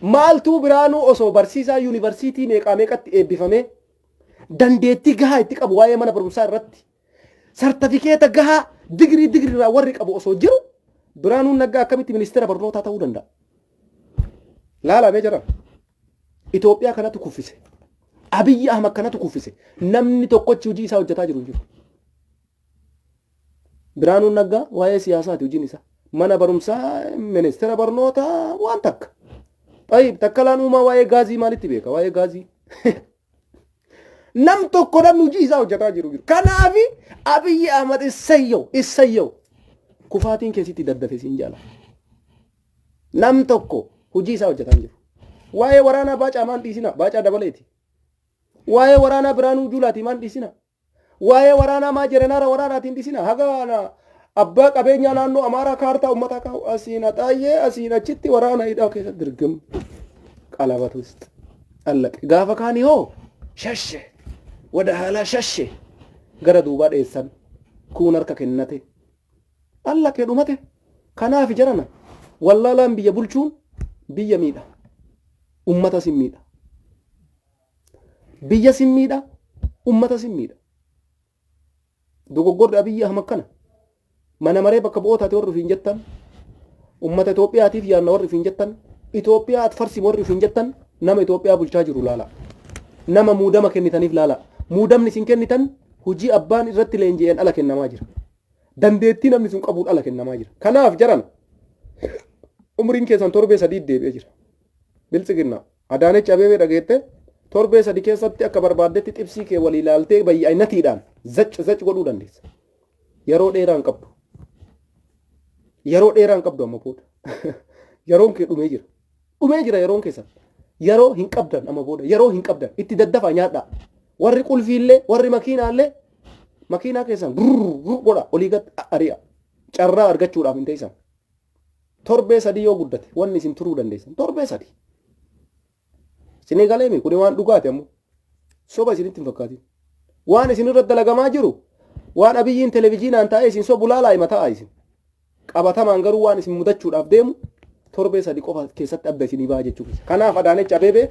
Maaltuu Biraanuu osoo barsiisaa yuunivarsiitii meeqaa meeqatti eebbifamee, dandeettii gahaa itti qabu, waa'ee mana barumsaa irratti sartifikeeta gahaa, digirii digiriirraa warri qabu osoo jiru, Biraanuun Naggaa akkamitti ministeera barnootaa ta'uu danda'a? Laalamee jira. Itoophiyaa kanatu kuffise. Abiyyi Ahmad kanatu kuffise. Namni tokkochi hojii isaa hojjetaa jiru hin jiru. Biraanuun Naggaa waa'ee siyaasaati hojiin isaa. Mana barumsaa, ministeera barnootaa waan takka. Xayyib, Takkalaan Uumaa waa'ee gaazii maalitti beeka? Waa'ee gaazii. Nam tokko namni hojii isaa hojjetaa jiru jiru. Kanaafi Abiyyi Ahmad issayyoo issayyoo kufaatiin keessatti daddafe siin jaala. Nam tokko hojii isaa hojjetaa hin jiru. Waa'ee waraanaa Baacaa maan dhiisina, Baacaa Dabaleeti. Waa'ee waraanaa Biraanuu Juulaatii maan dhiisina? Waa'ee waraanaa maa jerenaara waraanaatiin dhiisina? Haga abbaa qabeenyaa naannoo Amaaraa kaartaa uummataa kaa'u asiin Axaayyee, asiin achitti waraana hidhaa keessatti dirgim qalabatu allaqe. Gaafa kaanii hoo shashe wada haalaa shashe gara duubaa dheessan, kuun harka kennate, allaqe, dhumate. Kanaaf jarana, wallaalaan biyya bulchuun biyya miidha, ummata sin miidha, biyya sin miidha, ummata sin miidha. Dogoggorri Abiyyi Ahmad kana. Mana maree bakka bu'ootaati warri ofiin jettan, ummata Itoophiyaatiif yaadna warri ofiin jettan, Itoophiyaa atfarsi warri ofiin jettan, nama Itoophiyaa bulchaa jiru laala. Nama muudama kennitaniif laala. Muudamni isin kennitan hojii abbaan irratti leenji'een ala kennamaa jira. Dandeettii namni sun qabuun ala kennamaa jira. Kanaaf jaran, umriin keessan torbee 3 deebi'ee jira. Biltsiginnaa. Adaanech Abeebee dhageette, torbee 3 keessatti akka barbaaddetti xibsii kee walii ilaaltee bayya'inatiidhaan zac zac godhuu dandeessa. Yeroo dheeraa hin qabdu. Yeroo dheeraa hin qabdu amma booda. Yeroon kee dhumee jira. Dhumee jira yeroon keessan. Yeroo hin qabdan amma booda. Yeroo hin qabdan. Itti daddafaa nyaadhaa. Warri qulfiillee, warri makiinaallee, makiinaa keessan rrrr godha, olii gad ari'a. Carraa argachuudhaaf hin teessan. Torbee 3 yoo guddate wanni isin turuu dandeessan torbee 3. Isinii galeemi, kuni waan dhugaati ammoo. Soba isinitti hin fakkaatin. Waan isin irratti dalagamaa jiru, waan Abiyyiin televizyiinaan taa'ee isin sobu laalaa hima ta'a isin. Qabatamaan garuu waan isin mudachuudhaaf deemu torbee 3 qofa keessatti adda isinii ba'a jechuudha. Kanaaf Adaanech Abeebee,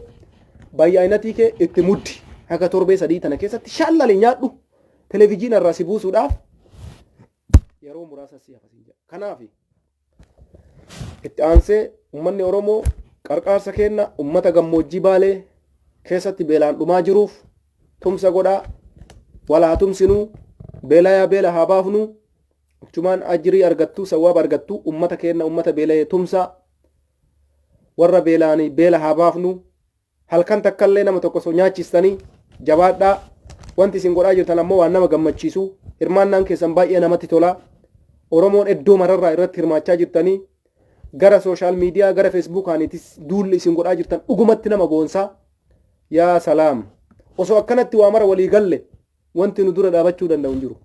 baay'inatii kee itti muddi. Haga torbee 3 tana keessatti shallali nyaadhu. Televizyiina irraa si buusuudhaaf yeroo muraasa si hafa siin jedha. Kanaaf itti aansee uummanni Oromoo qarqaarsa kenna, uummata gammoojjii Baalee keessatti beelaan dhumaa jiruuf tumsa godhaa. Wal haa tumsinuu, beelayaa beela haa baafnuu, achumaan ajirii argattu, sawwaaba argattu. Uummata kenna, uummata beela'ee tumsaa, warra beelaanii beela haa baafnu. Halkan takkallee nama tokko osoo nyaachistanii. Jabaadhaa. Wanti isin godhaa jirtan ammoo waan nama gammachiisu. Hirmaannaan keessan baay'ee namatti tola. Oromoon iddoo mararraa irratti hirmaachaa jirtanii, gara social media, gara Feesbuukaaniitis duulli isin godhaa jirtan dhugumatti nama boonsaa. Yaa salaam, osoo akkanatti waa mara walii galle, wanti nu dura dhaabachuu danda'u hin jiru.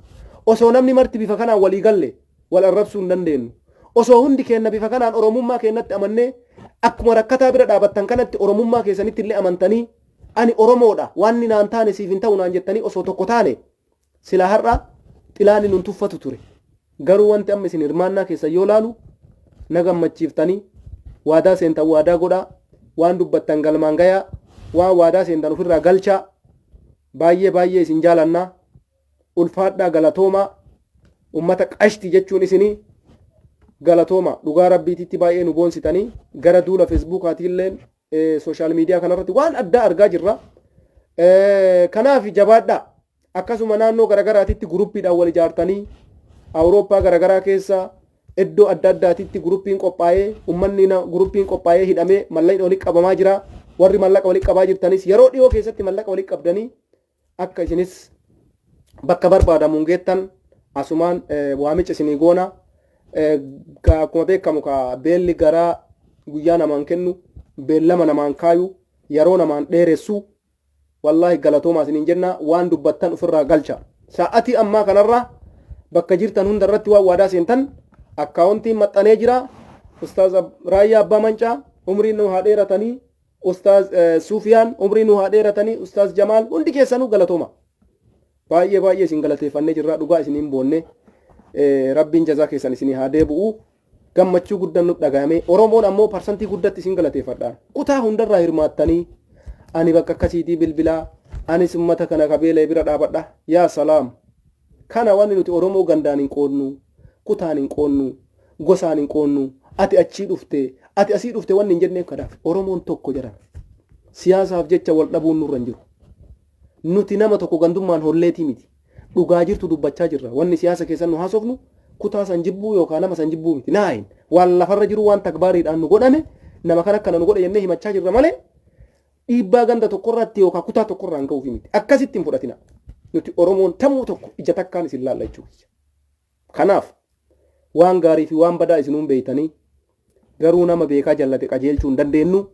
Osoo namni marti bifa kanaan walii galle, wal arrabsuu hin dandeenyu. Osoo hundi keenya bifa kanaan Oromummaa keenyatti amannee, akkuma rakkataa bira dhaabattan kanatti Oromummaa keessanitti illee amantanii, ani Oromoodha, waan naan taane siif hin ta'u naan jettanii, osoo tokko taane, sila har'a xilaani nun tuffatu ture. Garuu wanti amma isin hirmaannaa keessan yoo laalu na gammachiiftanii. Waadaa seentan waadaa godhaa, waan dubbattan galmaan gayaa, waan waadaa seentan ofirraa galchaa. Baay'ee baay'ee isin jaalannaa. Ulfaadhaa, galatoomaa. Ummata qashti jechuun isinii galatooma. Dhugaa rabbiititti baay'ee nu boonsitanii. Gara duula Feesbuukaatiilleen social media kanarratti waan addaa argaa jirra. Kanaaf jabaadhaa. Akkasuma naannoo garagaraatitti guruppiidhaan wal ijaartanii, Awurooppaa garagaraa keessa iddoo adda addaatitti guruppiin qophaa'ee, uummanni guruppiin qophaa'ee hidhamee mallaqni walitti qabamaa jira. Warri mallaqa walitti qabaa jirtanis yeroo dhiyoo keessatti mallaqa walitti qabdanii akka isinis bakka barbaadamuun geettan asumaan waamicha isinii goona. Akkuma beekamu ka beelli garaa guyyaa namaan kennu, beellama namaan kaayu, yeroo namaan dheeressu. Wallaahi galatoomaa isiniin jenna. Waan dubbattan ofirraa galcha. Sa'atii ammaa kanarra bakka jirtan hunda irratti waan waadaa seentan akkaawuntiin maxxanee jira. Ustaaz Raayyaa Abbaa Mancaa umriin nu haa dheeratanii, Ustaaz Sufiyaan umrii nu haa dheeratanii, Ustaaz Jamaal, hundi keessanuu galatooma. Baay'ee baay'ee isin galateeffannee jirra. Dhugaa isiniin boonne. Rabbiin jazaa keessan isinii haa deebi'u. Gammachuu guddaan nu dhagahame. Oromoon ammoo parsantii guddatti isin galateeffadha. Kutaa hundarraa hirmaattanii, ani bakka akkasiitii bilbilaa, anis ummata kana kabeelee bira dhaabadha. Yaa salaam, kana wanni nuti Oromoo gandaan hin qoodnu, kutaan hin qoodnu, gosaan hin qoodnu, ati achii dhufte, ati asii dhufte wanni hin jenneef kanaaf. Oromoon tokko jedhama. Siyaasaaf jecha wal dhabuun nurra hin jiru. Nuti nama tokko gandummaan holleetii miti. Dhugaa jirtu dubbachaa jirra. Wanni siyaasa keessan nu haasofnu kutaa san jibbuu yookaan nama san jibbuu miti. Naayin waan lafarra jiru, waan takbaariidhaan nu godhame, nama kan akkana nu godhe jennee himachaa jirra malee dhiibbaa ganda tokkorratti yookaan kutaa tokkorraan ga'uuf miti. Akkasitti hin fudhatina. Nuti Oromoon tamuu tokko, ija takkaan isin laalla jechuudha. Kanaaf waan gaarii fi waan badaa isinuun beeytanii, garuu nama beekaa jallate qajeelchuu hin dandeenyu.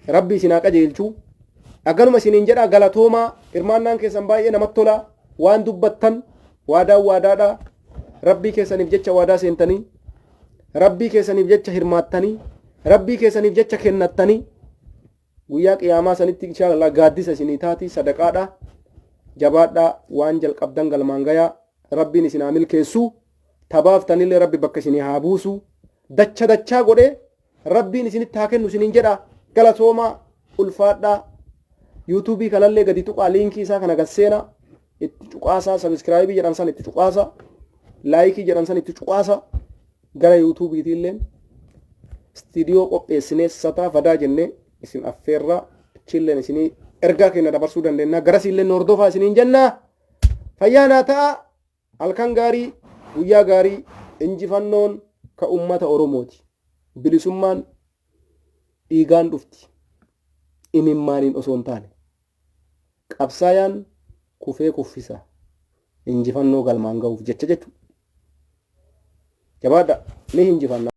Rabbi isin haa qajeelchuu. Akkanuma isiniin jedha, galatoomaa. Hirmaannaan keessan baay'ee namatti tola. Waan dubbattan waadaan waadaadha. Rabbii keessaniif jecha waadaa seentanii, Rabbii keessaniif jecha hirmaattanii, Rabbii keessaniif jecha kennattanii, guyyaa qiyaamaa sanitti inshaallah gaaddisa isinii taati, sadaqaadha. Jabaadhaa, waan jalqabdan galmaan gayaa. Rabbiin isin haa milkeessu. Tabaaftanillee Rabbi bakka isinii haa buusu. Dacha dachaa godhee Rabbiin isinitti haa kennu isiniin jedha. Galatoomaa, ulfaadhaa. Yuutuubii kanallee gadi tuqaa, liinkii isaa kana gad seenaa, itti cuqaasaa, subscribe jedhan san itti cuqaasaa, like jedhan san itti cuqaasaa. Gara yuutuubiitiillee istiidiyoo qopheessinee sataa fadaa jennee isin affeerraa, achiilleen isinii ergaa keenya dabarsuu dandeenya. Garasiillee nu hordofaa isiniin jennaa. Fayyaa naa ta'a. Halkan gaarii, guyyaa gaarii. Injifannoon ka ummata Oromooti. Bilisummaan dhiigaan dhufti, imimmaaniin osoo hin taane. Qabsaayaan kufee kuffisa injifannoo galmaan ga'uuf jecha jechuudha. Jabaadha, ni injifanna.